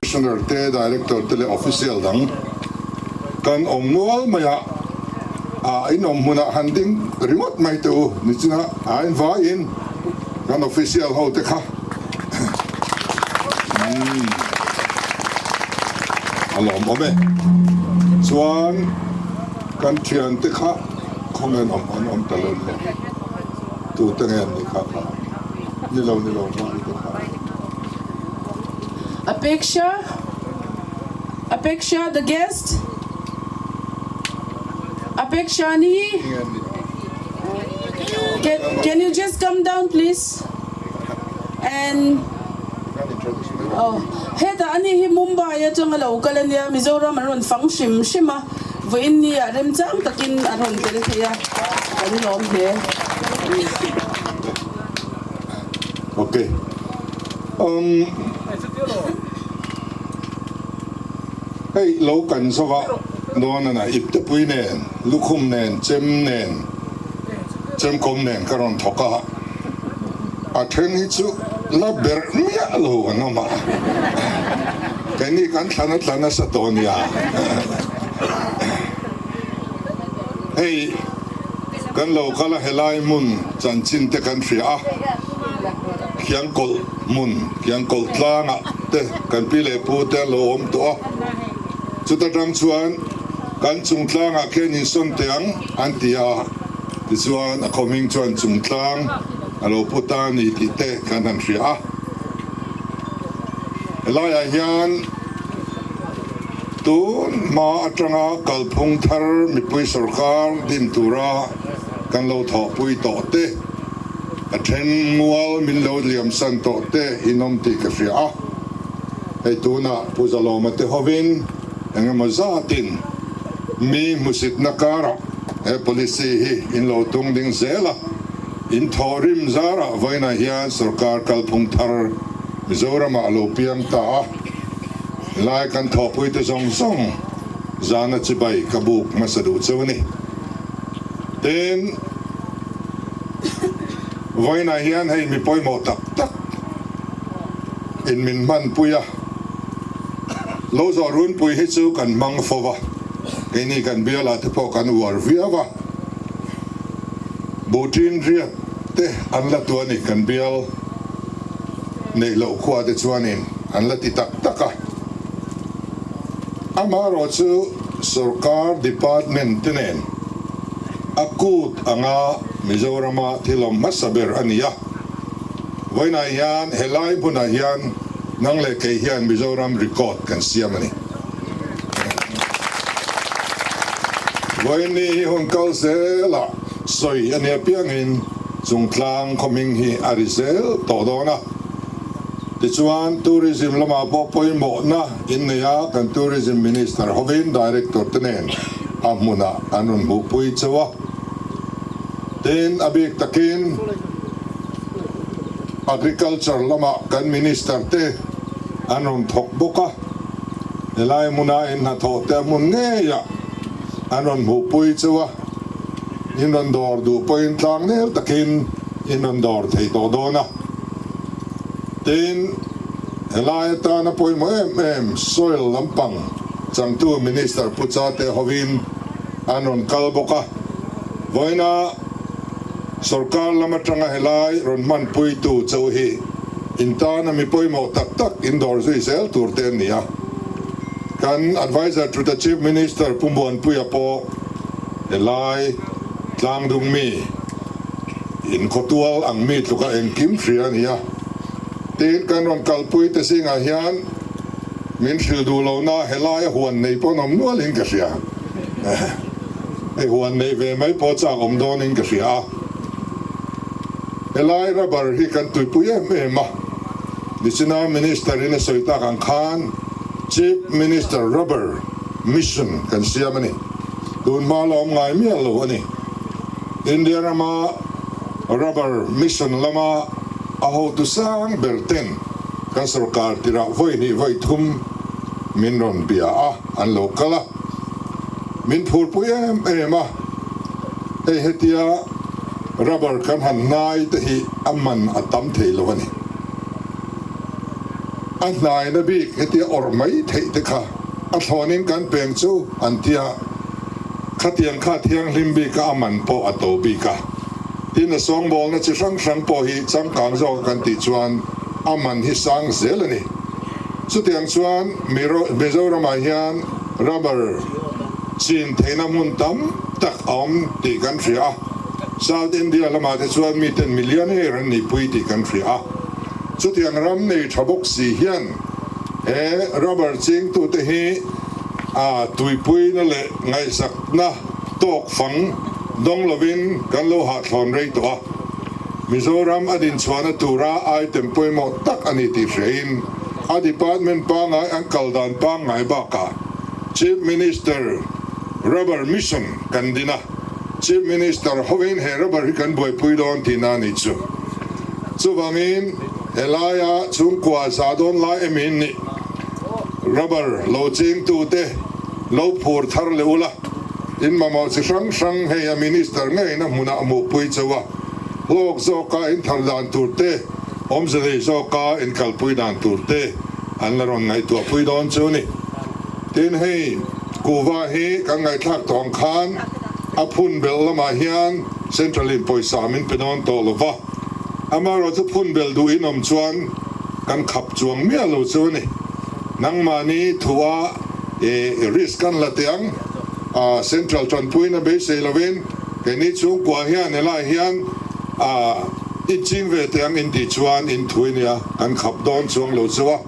Commissioner te, Director te leh Official dang kan awm nual mai a, a inawm hmunah han ding ringawt mai teh u, nichina a invaiin kan Official ho te kha. A lawmawm e. Chuan kan thiante kha khawnge an awm an awm ta lo le. Tute nge an nih kha kha? Ni lo ni lo hmai te kha. Apeksha Apeksha the guest Apekshani Can can you just come down please? And oh hetah ani hi Mumbai atanga lo kal ania Mizoram an rawn fang hrim hrim a vawiin ni ah remchang takin a rawn tel thei a kan lawm hle. Ok um hei lo kan zova dawn ana iptepui nen lukhum nen chem nen chemkawm nen ka rawn thawk a. A then hi chu la berh miah lo an awm a, keini kan thlan a tla nasa tawh a nia. Hei kan lo kal a helai hmun chanchin te kan hria a, Khiangkawlh hmun, Khiangkawlh tlangah te kan pi leh pu te an lo awm tawh a, chuta tang chuan kan chung tlangah khian insawn teh ang an ti a. Tichuan, a khawhming chuan chungtlang a lo pu ta a ni tih te kan han hria a. Helaiah hian tun hma atanga kalphung thar mipui sorkar din tura kan lo thawhpui tawh te, a then mual min lo liamsan tawh te inawm tih ka hria a. Hei tunah Pu Zalawma te hovin engemaw zatin mi hmusitna karah He policy hi in lo tung ding zel a, in thawh rim zarah vawiinah hian sorkar kalphung thar Mizoramah a lo piang ta a, helai kan thawhpuite zawng zawng zana chibai ka buk hmasa duh cheu a ni. Tin, vawiinah hian hei mi pawimawh tak tak in min hmanpui a, lo zawh runpui hi chu kan hmang fo va. Keini kan bialah te pawh kan uar viau a, Buhṭin riat te an la tu a ni, kan bial neih loh khua te chuanin an la ti tak tak a. Amaherawhchu sorkar department te nen a kut anga Mizorama thil awm hmasa ber a ni a, vawiinah hian helai hmunah hian nang leh kei hian Mizoram record kan siam a ni. Vawiinni hi hun kal zelah sawi a nia piangin Chungtlang khawhming hi a ri zel tawh dawn a. Tichuan, Tourism lamah pawh pawimawhna in nei a, kan Tourism Minister hovin Director te nen a hmunah an rawn hmuhpui chauh a. Tin, a bik takin Agriculture lamah kan Minister te an rawn thawk bawk a. Helai hmuna in hnathawh te a hmun ngeiah an rawn hmuhpui chauh a, in rawn dawr duh pawhin tlang nel takin in rawn dawr thei tawh dawn a. Tin, helai atana pawimawh em em soil lampang changtu Minister Pu Chate hovin an rawn kal bawk a, vawiina sorkar lam atanga helai rawn hmanpuitu chauh hi In tana mi pawimawh tak tak in dawr zui zel tur te an ni a. Kan Adviser to the Chief Minister Pu Muanpuia pawh helai tlangdung mi in khawtual ang mi tluka engkim hria a ni a. Tin, kan rawn kalpui te zingah hian min hrilh duh lohna helai a huan nei pawh an awm nualin ka hria. Hei huan neih ve mai pawh chak awm dawnin ka hria a. Helai rubber hi kan tuipui em em a, Nichina Minister in a sawi tak ang khan Chief Minister Rubber Mission kan siam a ni. Tun hma la awm ngai miah lo a ni. India rama Rubber Mission lama a hotu sang ber ten kan sorkar tirah vawi hnih vawi thum min rawn bia a, an lo kal a. Min phurpui em em a, hei hetia rubber kan han hnai te hi a man a tam thei lo a ni. A hnaina bik hetia awrh mai theih te kha a thlawnin kan peng chu an tia, khatiang kha thianghlim bika a man pawh a to bik a. Tin a sawngbawlna chi hrang hrang pawh hi changkang zawka kan tih chuan a man hi sang zel a ni. Chutiang chuan Mizoramah hian rubber chin theihna hmun tam tak a awm tih kan hria a, South India lamah te chuan miten millionaire an nihpui tih kan hria a. Chutiang ram nei tha bawk si hian he rubber chingtute hi a tuipuina leh ngaihsakna tawk fang dawng lovin kan lo hahthlawn rei tawh a. Mizoram a dinchhuahna tura item pawimawh tak a ni tih hrein a department pangngai an kal dan pangngai bakah Chief Minister Rubber Mission kan din a, Chief Minister hovin he rubber hi kan buaipui dawn tihna a nih chu. Chuvangin helaia chhungkua za dawn lai emi nih rubber lo chingtute lo phur thar leh ula, in mamawh chi hrang hrang hei a Minister ngeina hmunah hmuhpui chauh a. Hlawk zawka in thar dan tur te, awmze nei zawka in kalpui dan tur te an la rawn ngaihtuahpui dawn chu a ni. Tin, hei kuhva hi kan ngaihthlak tawh ang khan a phun belh lamah hian Central in pawisa min pe dawn tawh lo va, amaherawhchu phun belh duh in awm chuan kan khap chuang miah lo chu a ni. Nangmahni thua i risk kan la teh ang, Central tanpuina beisei lovin. Keini chhungkua hian helai hian a i ching ve teh ang in tih chuan in thui nia kan khap dawn chuang lo chu a.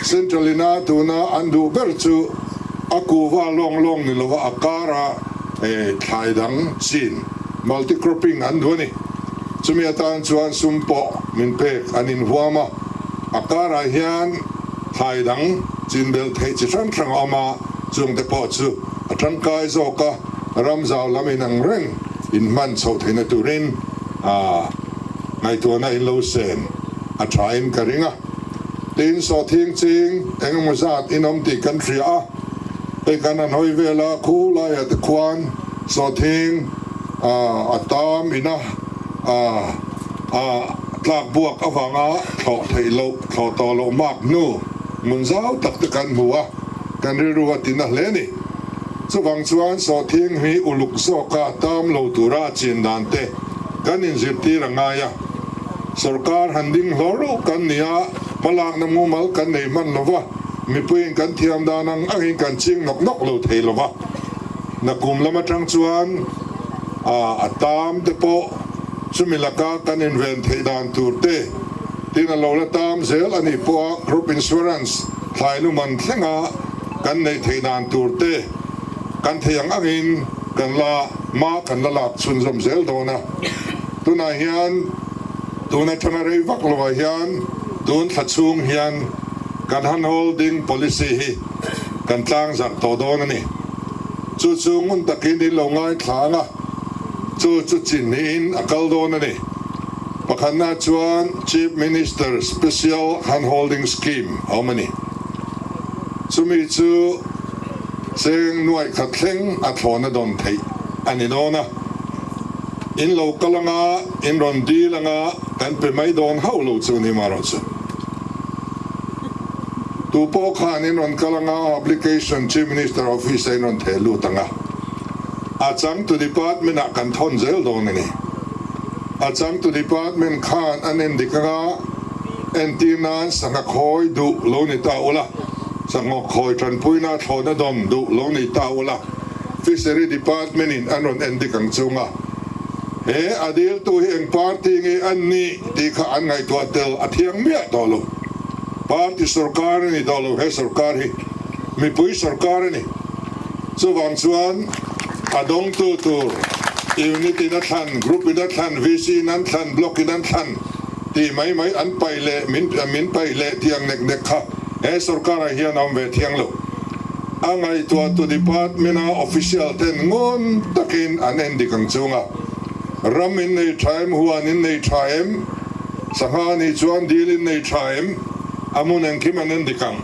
Central ina tuna an duh ber chu a kuhva lawng lawng ni lova a kara thlai dang chin, multi cropping, an duh a ni. Chumi atan chuan sum pawh min pek an inhuam a, a karah hian thlai dang chin belh theih chi hrang hrang a awm a, chungte pawh chu a tangkai zawk a. Ram zau lam in ang reng in hman chhoh theihna turin ngaihtuahna in lo sen a tha in ka ring a. Tin, sawhthing ching eng emaw zat in awm tih kan hria a, hei kan han hawi vel a, khu laiah te khuan sawhthing a tam ina a tlak buak avanga thlawh theih loh, thlawh tawh loh mak hnu hmun zau tak te kan hmu a, kan rilru a tina hle a ni. Chuvang chuan sawhthing hi uluk zawka tam lo tura a chin dan te kan inzirtir a ngai a. Sorkar han ding hlawr reuh kan ni a, hmalakna mumal kan nei hman lo va, mipuiin kan thiam dan ang angin kan ching nawk nawk lo thei lo va. Nakum lam atang chuan a tam te pawh chumi laka kan inven theih dan tur te tin a lo la tam zel a nih pawha crop insurance thlai luman thlenga Kan neih theih dan tur te kan thei ang angin kan la hma kan la lak chhunzawm zel dawn a. Tunah hian tun atanga rei vak lovah hian tun thla chhung hian kan hand holding policy hi kan tlang zarh tawh dawn a ni. Chu chu ngun takin in lo ngaithla ang a, chu chu chin niin a kal dawn a ni. Pakhatna chuan Chief Minister Special Hand Holding Scheme a awm a ni. Chumi chu cheng nuaih khat thleng a thlawna dawn theih a ni dawn a. In lo kal anga, in rawn dil anga kan pe mai dawn hauh lo chu ni marawh chu. Tu pawh khan in rawn kal anga application Chief Minister Office ah in rawn theh lut anga, a changtu department ah kan thawn zel dawn a ni. A changtu department khan an endik anga, Entir nan sangha khawi duh lo ni ta ula, sangha khawi tanpuina thlawhna dawn duh lo ni ta ula, Fishery Department in an rawn endik ang chunga he a diltu hi eng party nge an nih tih kha an ngaihtuah tel a thiang miah tawh lo. Party sorkar a ni tawh lo, he sorkar hi mipui sorkar a ni. Chuvang chuan. A dawngtu tur Unit in a thlan, Group in a thlan, VC in an thlan, Block in an thlan tih mai mai an paih leh min min paih leh tih ang nek nek kha he sorkar ah hian a awm ve thiang lo. A ngaihtuahtu department a official ten ngawn takin an en dik ang chunga ram in nei tha em, huan in nei tha em, sangha nih chuan dil in nei tha em, a hmun engkim an en dik ang.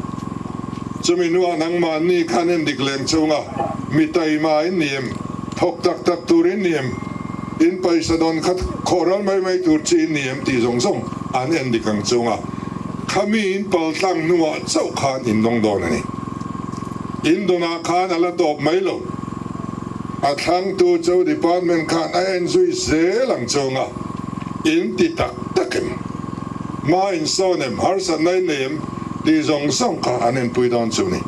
Chumi hnuah nangmahni kha an en dik leng chunga mi taima in ni em, thawk tak tak tur in ni em, in paisa dawn kha khawh ral mai mai tur chi in ni em tih zawng zawng an en dik ang chunga khami in pal tlang hnuah chauh khan in dawng dawn a ni. In dawnah khan a la tawp mai lo. A thlangtu chu department khan a en zui zel ang chunga in ti tak tak em? Hma in sawn em? Harsatna in nei em? Tih zawng zawng kha an enpui dawn chu ni.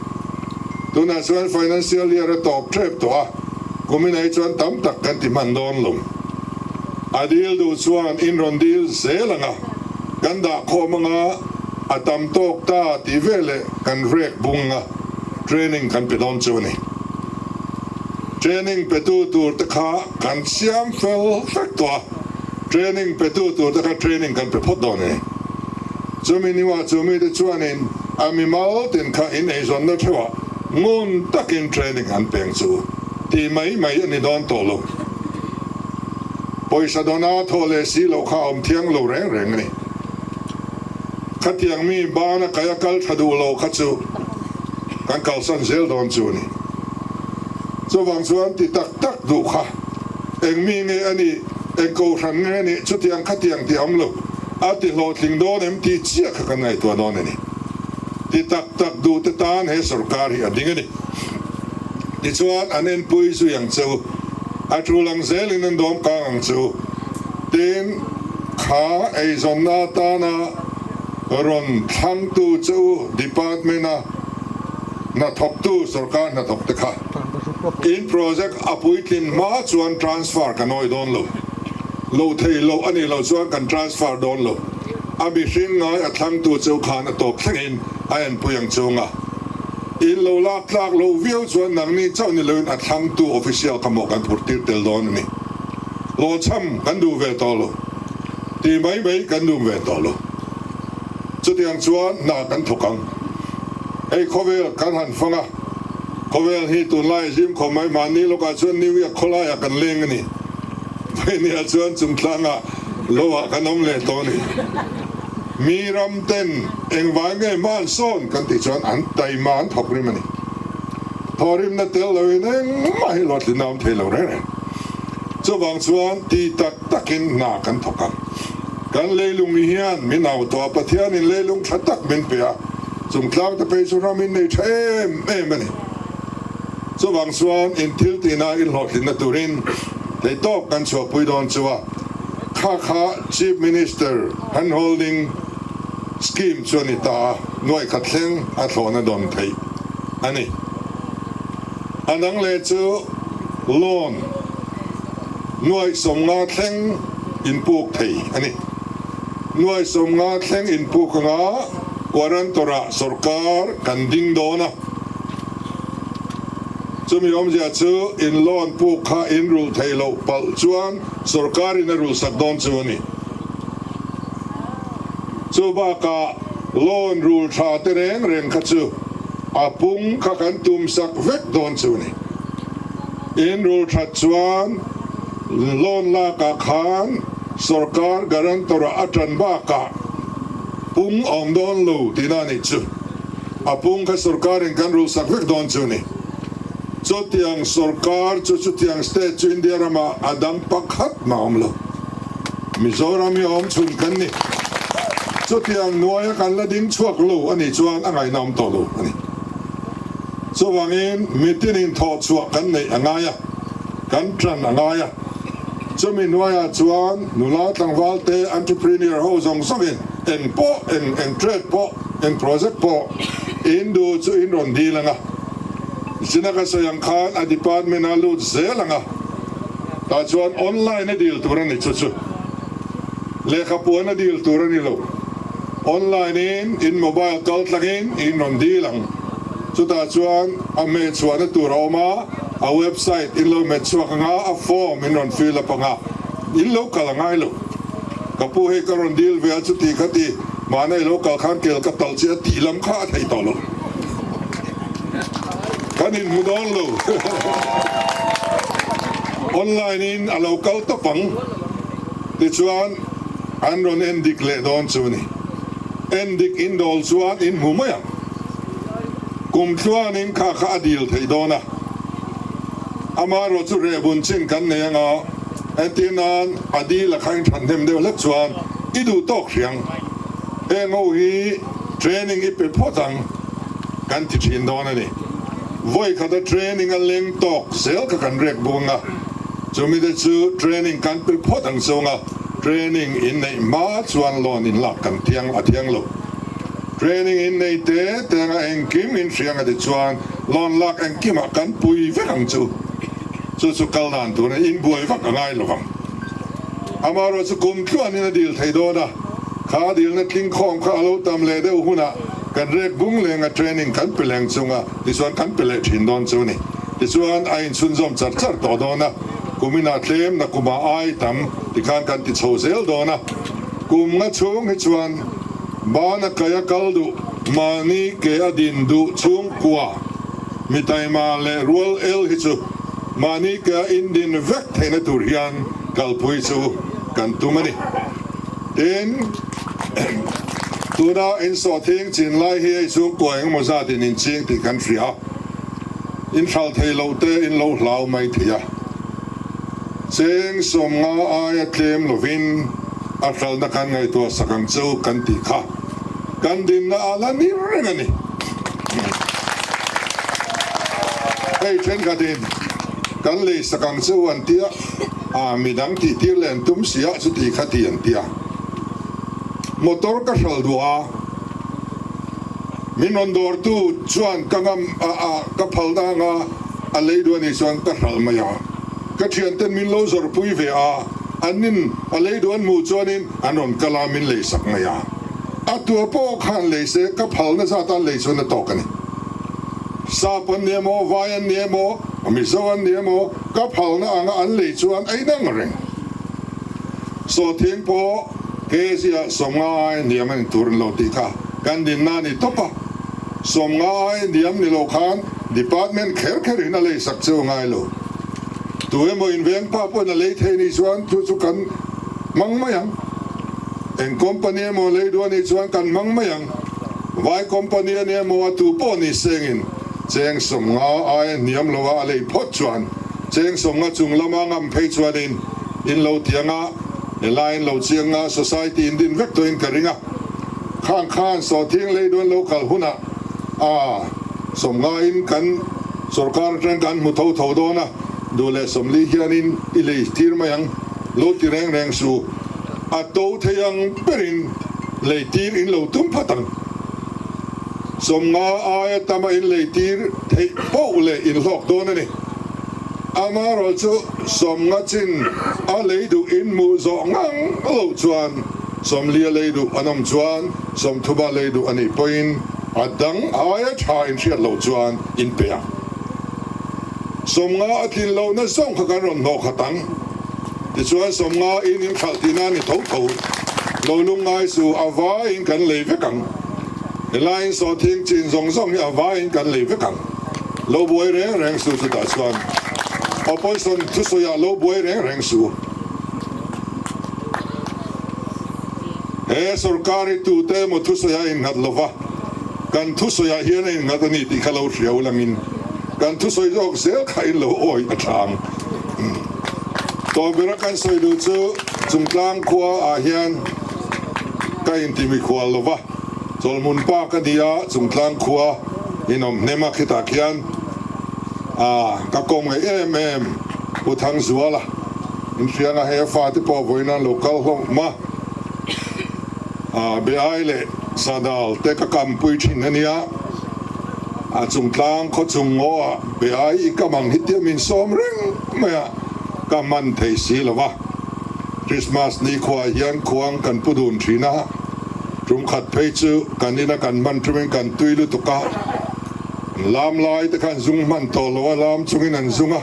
Tunah chuan financial year a tawp tep tawh a, kumin ai chuan tam tak kan ti hman dawn lo. A dil duh chuan in rawn dil zel ang a, kan dah khawm ang a, a tam tawk ta tih veleh kan rek bung ang a, training kan pe dawn chu a ni. Training petu tur te kha kan siam fel vek tawh a, training petu tur te kha training kan pe phawt dawn a ni. Chumi niwah chu mite chuanin a mimal tin kha in eizawnna theuhah ngun takin training an peng chu tih mai mai a ni dawn tawh lo. Pawisa dawna thaw leh si loh kha a awm thiang lo reng reng a ni. Khatiang mi bana kai a kal tha duh lo kha chu kan kalsan zel dawn chu a ni. Chuvang chuan ti tak tak duh kha eng mi nge a nih, eng kohhran nge a nih chutiang khatiang tih a awm lo. A ti hlawhtling dawn em tih chiah kha kan ngaihtuah dawn a ni. Ti tak tak duh te tan he sorkar hi a ding a ni. Tichuan an enpui zui ang che u, a tul ang zelin an dawm kang ang che u. Tin, kha eizawnna atana rawn thlangtu che u department-a hnathawktu sorkar hnathawk te kha in project a puitlin hma chuan transfer kan awih dawn lo. Lo thei loh a nih loh chuan kan transfer dawn lo. A mihring ngai a thlangtu cheu khan a tawp thlengin a enpui ang chunga in lo lak tlak loh viau chuan nangni chauh ni loin a thlangtu official kha maw kan phur tir tel dawn a ni. Hlawhchham kan duh ve tawh lo. Ti mai mai kan duh ve tawh lo. Chutiang chuan hna kan thawk ang. Hei khawvel kan han fang a, khawvel hi tunlai zim khawm mai mahni lawkah chuan New York khawlaiah kan leng a ni. Vainia chuan chungtlangah loah kan awm leh tawh a ni. Mi ram ten engvai nge hma an sawn kan tih chuan an taima an thawk rim a ni. Thawhrimna tel loin engmah hi hlawhtlinna awm thei lo reng reng. Chuvang chuan ti tak takin hna kan thawk ang. Kan leilung hian min au tawh a, Pathianin leilung tha tak min pe a, chungtlang te phei chu ram in nei tha em em a ni. Chuvang chuan in thil tihna in hlawhtlinna turin theihtawp kan chhuahpui dawn chu a, kha kha Chief Minister Handholding Scheme chu a ni ta a, nuaih khat thleng a thlawhna dawn theih a ni. A dang leh chu loan nuaih 50 thleng inpuk thei a ni. Nuaih 50 thleng inpuk anga guarantor-ah sorkar kan ding dawn a. Chumi awmzia chu in loan puk kha in rulh theih loh palh chuan sorkarin a rulhsak dawn chu a ni. Chu bakah loan rul tha te reng reng kha chu a pung kha kan tumsak vek dawn chu a ni. In rul that chuan loan lakah khan sorkar guarantor-ah a tan bakah pung awm dawn lo tihna a nih chu. A pung kha sorkarin kan rulsak vek dawn chu ni. Chutiang sorkar chu chutiang state chu India ramah a dang pakhat mah awm lo. Mizoram hi a awm chhun kan ni. Chutiang hnuaia kan la ding chhuak lo a nih chuan a ngaihna awm tawh lo a ni. Chuvangin mitinin thawh chhuah kan neih a ngai a, kan tan a ngai a. Chumi hnuaiah chuan nula tlangval te entrepreneur ho zawng zawngin eng pawh eng eng trade pawh Eng project pawh in duh chu in rawn dil ang a, zina ka sawi ang khan a department a lut zel ang a, tah chuan online a dil tur a ni chu chu lehkha puan a dil tur a ni lo, online in in mobile kal tlangin in rawn dil ang, chutah chuan a hmehchhuahna tur a awm a. A website in lo met chhuak anga, a form in rawn fill up anga, in lo kal a ngai lo. Ka pu hei ka rawn deal ve a chuti kha ti, mahna i lo kal khan kel ka talh che a tih lam kha a thei tawh lo. Kan inhmu dawn lo. Online in a lo kal tawp ang. Tichuan an rawn en dik leh dawn chu a ni. En dik in dawl chuan in hmu mai ang. Kum tluanin kha kha a dil theih dawn a, amaherawh chu rehbun chin kan nei anga, entir nan a dil a kha in than hnem deuh hlek chuan i duh tawk hriang. Heng ho hi training i pe phawt ang kan ti thin dawn a ni. Vawi khata training a leng tawk zel kha kan rek buk anga, chumi te chu training kan pe phawt ang chunga training in neih hma chuan loan in lak kan thiang a thiang lo. Training in nei te te anga engkim in hriang a ti chuan loan lak engkimah kan pui vek ang chu. Chu chu kal dan tur in inbuai vak a ngai lovang. Amaherawh chu kum tluanin a dil thei dawn a, kha a dilna tling khawm kha a lo tam leh deuh hunah kan rek bung lenga training kan pe leng chunga tichuan kan pe leh thin dawn chu a ni. Tichuan a inchhunzawm char char tawh dawn a, kuminah tlem na kumah ai tam tikhan kan ti chho zel dawn a, kum nga chhung hi chuan Bana kai a kal duh, mahni ke a din duh chhungkua mi taima leh rual el hi chu mahni ke a indin vek theihna tur hian kalpui chu kan tum a ni. Tin, tuna insawhthing chin lai hi hei chhungkua engemaw zatin inching tih kan hria a, inhral thei loh te in lo hlau mai thei a. Cheng 50 aia tlem lovin a hralhna kan ngaihtuah sak ang chu kan tih kha kan dinna a la ni reng a ni. Hei thenkhatin kan lei sak ang chu an tia, a midang tih tir leh an tum si a chuti kha ti an tia. Motor ka hral duh a, min rawn dawrtu chuan ka ngam a a ka phalna anga a lei duh a nih chuan ka hralh mai a. Ka thianten min lo zawrhpui ve a, an nin a lei duh an hmuh chuanin an rawn kal a, min lei sak mai a. A tua pawh khan lei se ka phalna zat an lei chuan a tawk a ni. Sap an ni emaw, Vai an ni emaw, Mizo an ni emaw, ka phalna anga an lei chuan a inang reng. Sawhthing pawh kg ah 50 ai hniam a ni tur an lo tih kha kan dinna a ni tawp a. 50 ai hniam ni lo khan Department kher kher in a lei sak chu a ngai lo. Tu emaw in veng pa pawhin a lei thei nih chuan chu chu kan hmang mai ang. Eng company emaw lei duh a nih chuan kan hmang mai ang. Vai company a ni emaw a tu pawh ni sengin cheng 50 aia hniam lo a a lei phawt chuan cheng 50 chung lama ngam phei chuanin in lo tiang a, helai in lo chiang a, society in din vek tawhin ka ring a. Khang khan sawhthing lei duan lo kal hunah a 50 in kan sorkar atang kan hmu tho tho dawn a, duh leh 40 hianin i lei tir mai ang, lo ti reng reng su, a to thei ang berin lei tir in lo tum phat ang. 50 aia tama in lei tir theih poh leh in hlawk dawn a ni. Amaherawh chu 50 chin a lei duh in hmuh zawh ngang loh chuan 40 a lei duh an awm chuan 30 a lei duh a nih pawhin a dang aia tha in hriat loh chuan in pe ang. 50 a tlin lohna zawng kha kan rawn hnawh khat ang. Tichuan 50 in in hralh tihna a ni tho tho. Lo lungngai su a vaiin kan lei vek ang. Helaiin sawhthing chin zawng zawng hi a vaiin kan lei vek ang. Lo buai reng reng su chutah chuan opposition thusawiah lo buai reng reng su. He sorkar hi tute emaw thusawiah a innghat lova, kan thusawiah hian a innghat a ni tih kha lo hria ulangin kan thusawi zawk zel kha in lo awi a tha ang. Tawbera kan sawi duh chu Chungtlang khua ah hian ka inti mikhual lova, Chawlhmun pa ka ni a, Chungtlang khua inawm hnem a khitah khian a ka kawm ngaih em em Pu Thangzuala inhriang a, hei a fate pawh vawiin an lo kal hlawm a, a be ai leh sadal te ka kampui thin a nia, a Chungtlang khaw chung ngaw ah be ai i kam ang hi tia min sawm reng mai a, ka hman thei si lo va. Christmas ni khuaah hian khuang kan pu dun thin a, tum khat phei chu kan ina kan hman tumin kan tui lutuk a. Lam lai te khan zung hman tawh lo a, lam chungin an zung a,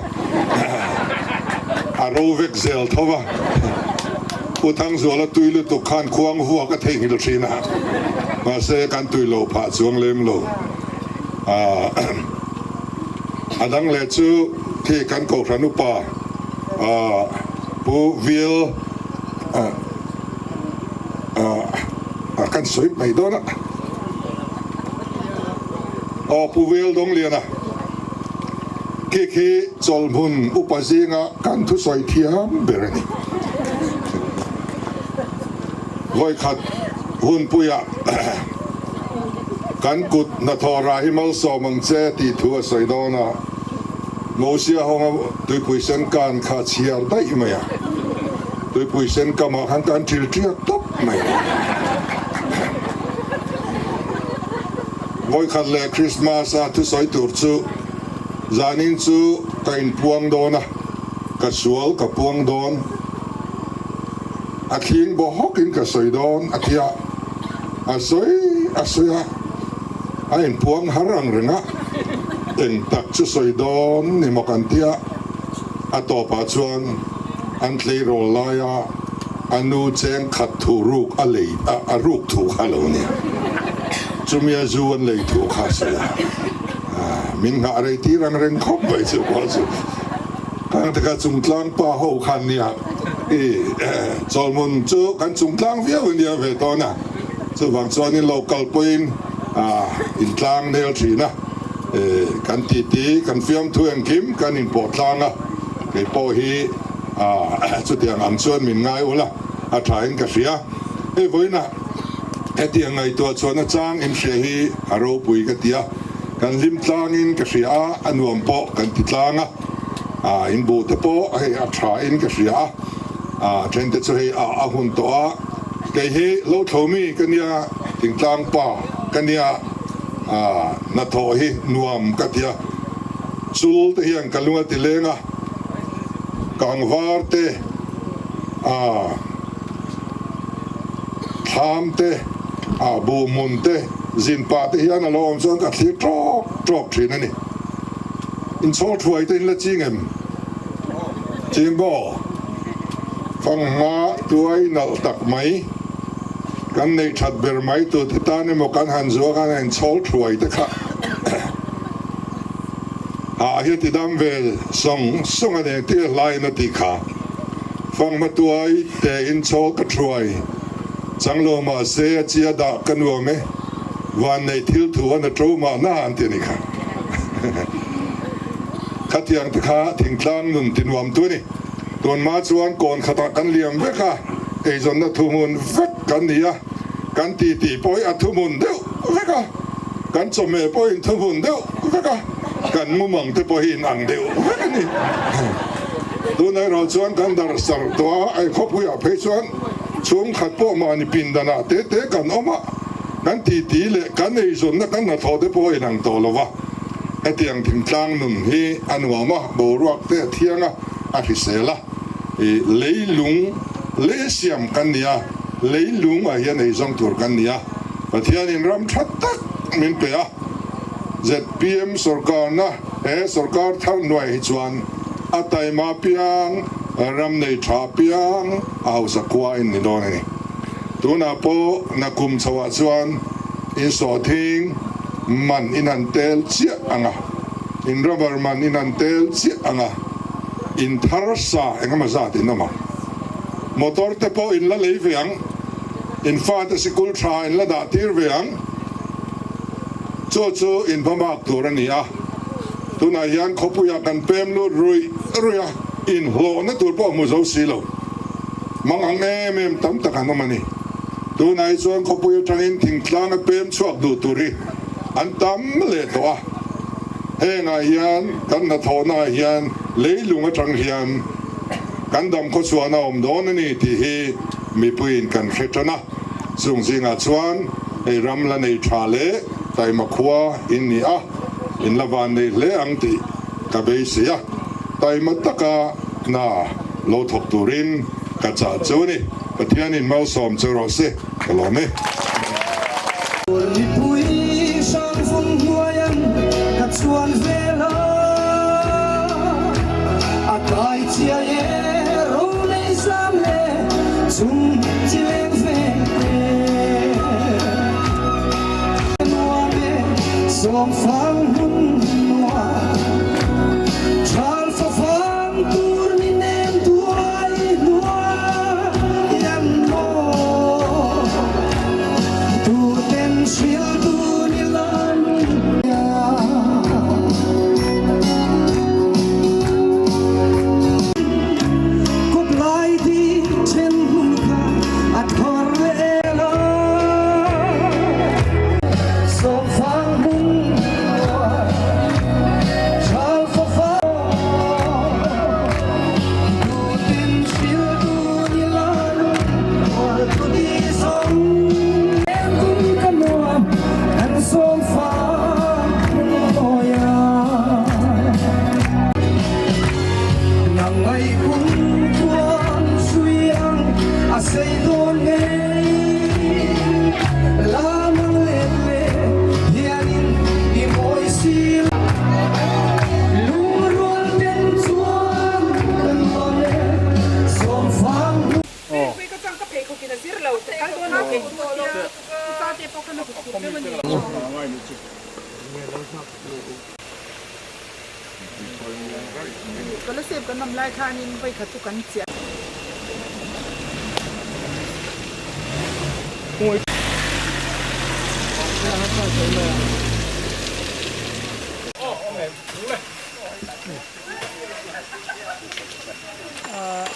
a ro vek zel tho a. Pu Thangzuala tui lutuk khan khuang vuak a theihnghilh thin a, mahse kan tui lo phah chuang lem lo. A dang leh chu khi kan Kohhran upa Pu Vil kan sawi mai dawn a. Aw Pu Vil Dawngliana, khi khi chawlhmun upa zinga kan thusawi thiam ber a ni. Vawikhat hunpuiah kan kut hnathawh rah hi malsawm ang che tih thu a sawi dawn a, Mosia hawnga tuipui sen kan kha chhiar daih mai a, tuipui sen kamah khan kan thil tiak tawp mai a. Vawikhat leh Christmas a thusawi tur chu zanin chu ka inpuang dawn a, ka sual ka puang dawn. A thling baw hawkin ka sawi dawn a ti a, a sawi a sawi a, a inpuang har ang reng a, eng tak chu sawi dawn ni maw kan ti a, a tawpah chuan an tleirawl laia a nu cheng khat thu ruk a lei a, a ruk thu kha a lo nia, chumi a zu an lei thu kha a sawi a, min nghah rei tir ang reng khawp mai chu pawh chu kang te kha chungtlang pa ho khan nia. I chawlhmun chu kan chungtlang viau a nia ve tawn a, chuvang chuanin lo kal pawhin intlang nel thin a, kan titi, kan fiamthu engkim kan inpawh tlang a, kei pawh hi chutiang ang chuan min ngai ul a, a thain ka hria. Hei vawiinah hetiang ngaihtuah chuan a chang inhria hi a ropui ka ti a, kan hlim tlangin ka hria a, a nuam pawh kan ti tlang a. A in buh te pawh hei a tha in ka hria a, a then te chu hei a a hun tawh a, kei hi lo thlo mi ka nia, thingtlang pa ka nia, a hnathawh hi nuam ka ti a, chul te hian ka lung a ti leng a, kangvar te, a thlam te, a buh hmun te, zin pah te hian a lo awm chuan ka thlir tawk tawk thin a ni. Inchhawr thuai te in la ching em? Ching maw? Fanghma tuai nalh tak mai, kan neih that ber mai tur te tan emaw kan han zuah khan a inchhawr thuai te kha hah hi a ti dam ve sawng sawng a ni engtin a hlaiin a tih kha. Fanghma tuai te inchhawl ka thuai chang lo mahse a chia dah ka nuam e, vanneih thil thu a na to mahna an ti a ni kha. Khatiang te kha thingtlang nun ti nuam tu a ni. Tunhma chuan kawn khatah kan liam vek a, eizawnna thuhmun vek kan ni a, kan titi pawh hi a thuhmun deuh vek a, kan chawhmeh pawh hi thuhmun deuh vek a, kan mumang te pawh hi inang deuh vek a ni. Tunah erawh chuan kan dar sar tawh a, khawpuiah phei chuan chhungkhat pawh mahni pindanah te te kan awm a, Kan titi leh kan eizawnna kan hnathawh te pawh a inang tawh lo va, hetiang thingtlang nun hi a nuam a, boruak te a thiang a, a hrisel a. I leilung leh siam kan ni a, leilung ah hian eizawng tur kan ni a, Pathianin ram tha tak min pe a, zpm sorkarna he sorkar thar hnuai hi chuan a taima piang, ram nei tha piang a hausa khua in ni dawn a ni. Tunah pawh nakum chhoah chuan in sawhthing man in han tel chiah ang a, in rubber man in han tel chiah ang a, in thar sa engemaw zat in awm ang. Motor te pawh in la lei ve ang, in fate sikul tha in la dah tir ve ang. Chu chu in hmabak tur a ni a, tunah hian khawpuiah kan pem lut ruih ruih a, inhlawhna tur pawh hmu zo si lo. Mang ang em em tam tak an awm a ni. Tunah hi chuan khawpui atangin thingtlang a pem chhuak duh tur hi an tam leh tawh a. Hengah hian kan hnathawhnaah hian leilung atang hian kan dam khawchhuahna a awm dawn a ni tih hi mipuiin kan hre tan a. Chung zingah chuan hei ram la nei tha leh taima khua in ni a, in la van nei hle ang tih ka beisei a. Taima taka hna lo thawk turin ka chah chu a ni. Pathianin malsawm che rawh se, ka lawm e. Mipui hrang vung hnuaian ka.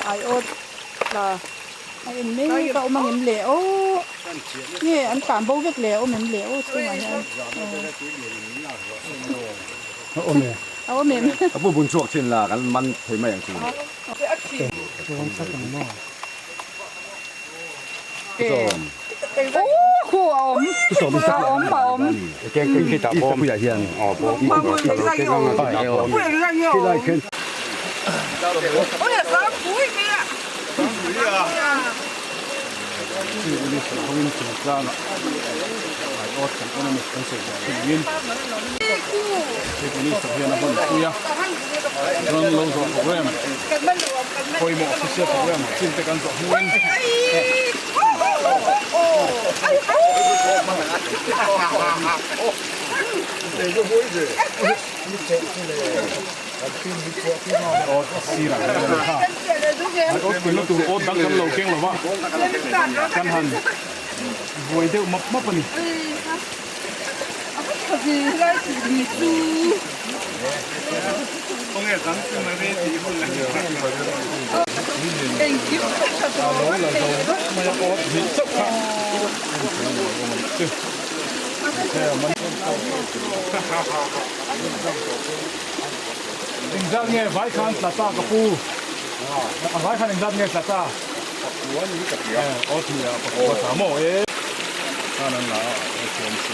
Aiawt tla a en mek a awm angem le aw nge an tlan bo vek le a awm em le aw chhungah hian a awm e a awm em a pu bun chhuak thin la kan man thei mai ang chu. Pawimawh official program chin te kan zawh hnuin Awt dang kan lo keng lo va, kan han buai deuh map map a ni. Engzat nge vai khan tla ta ka pu? A vai khan engzat nge tla ta? Pakua ni ka tia. Aw thia pakua tla maw e. Khan an la a thiam si.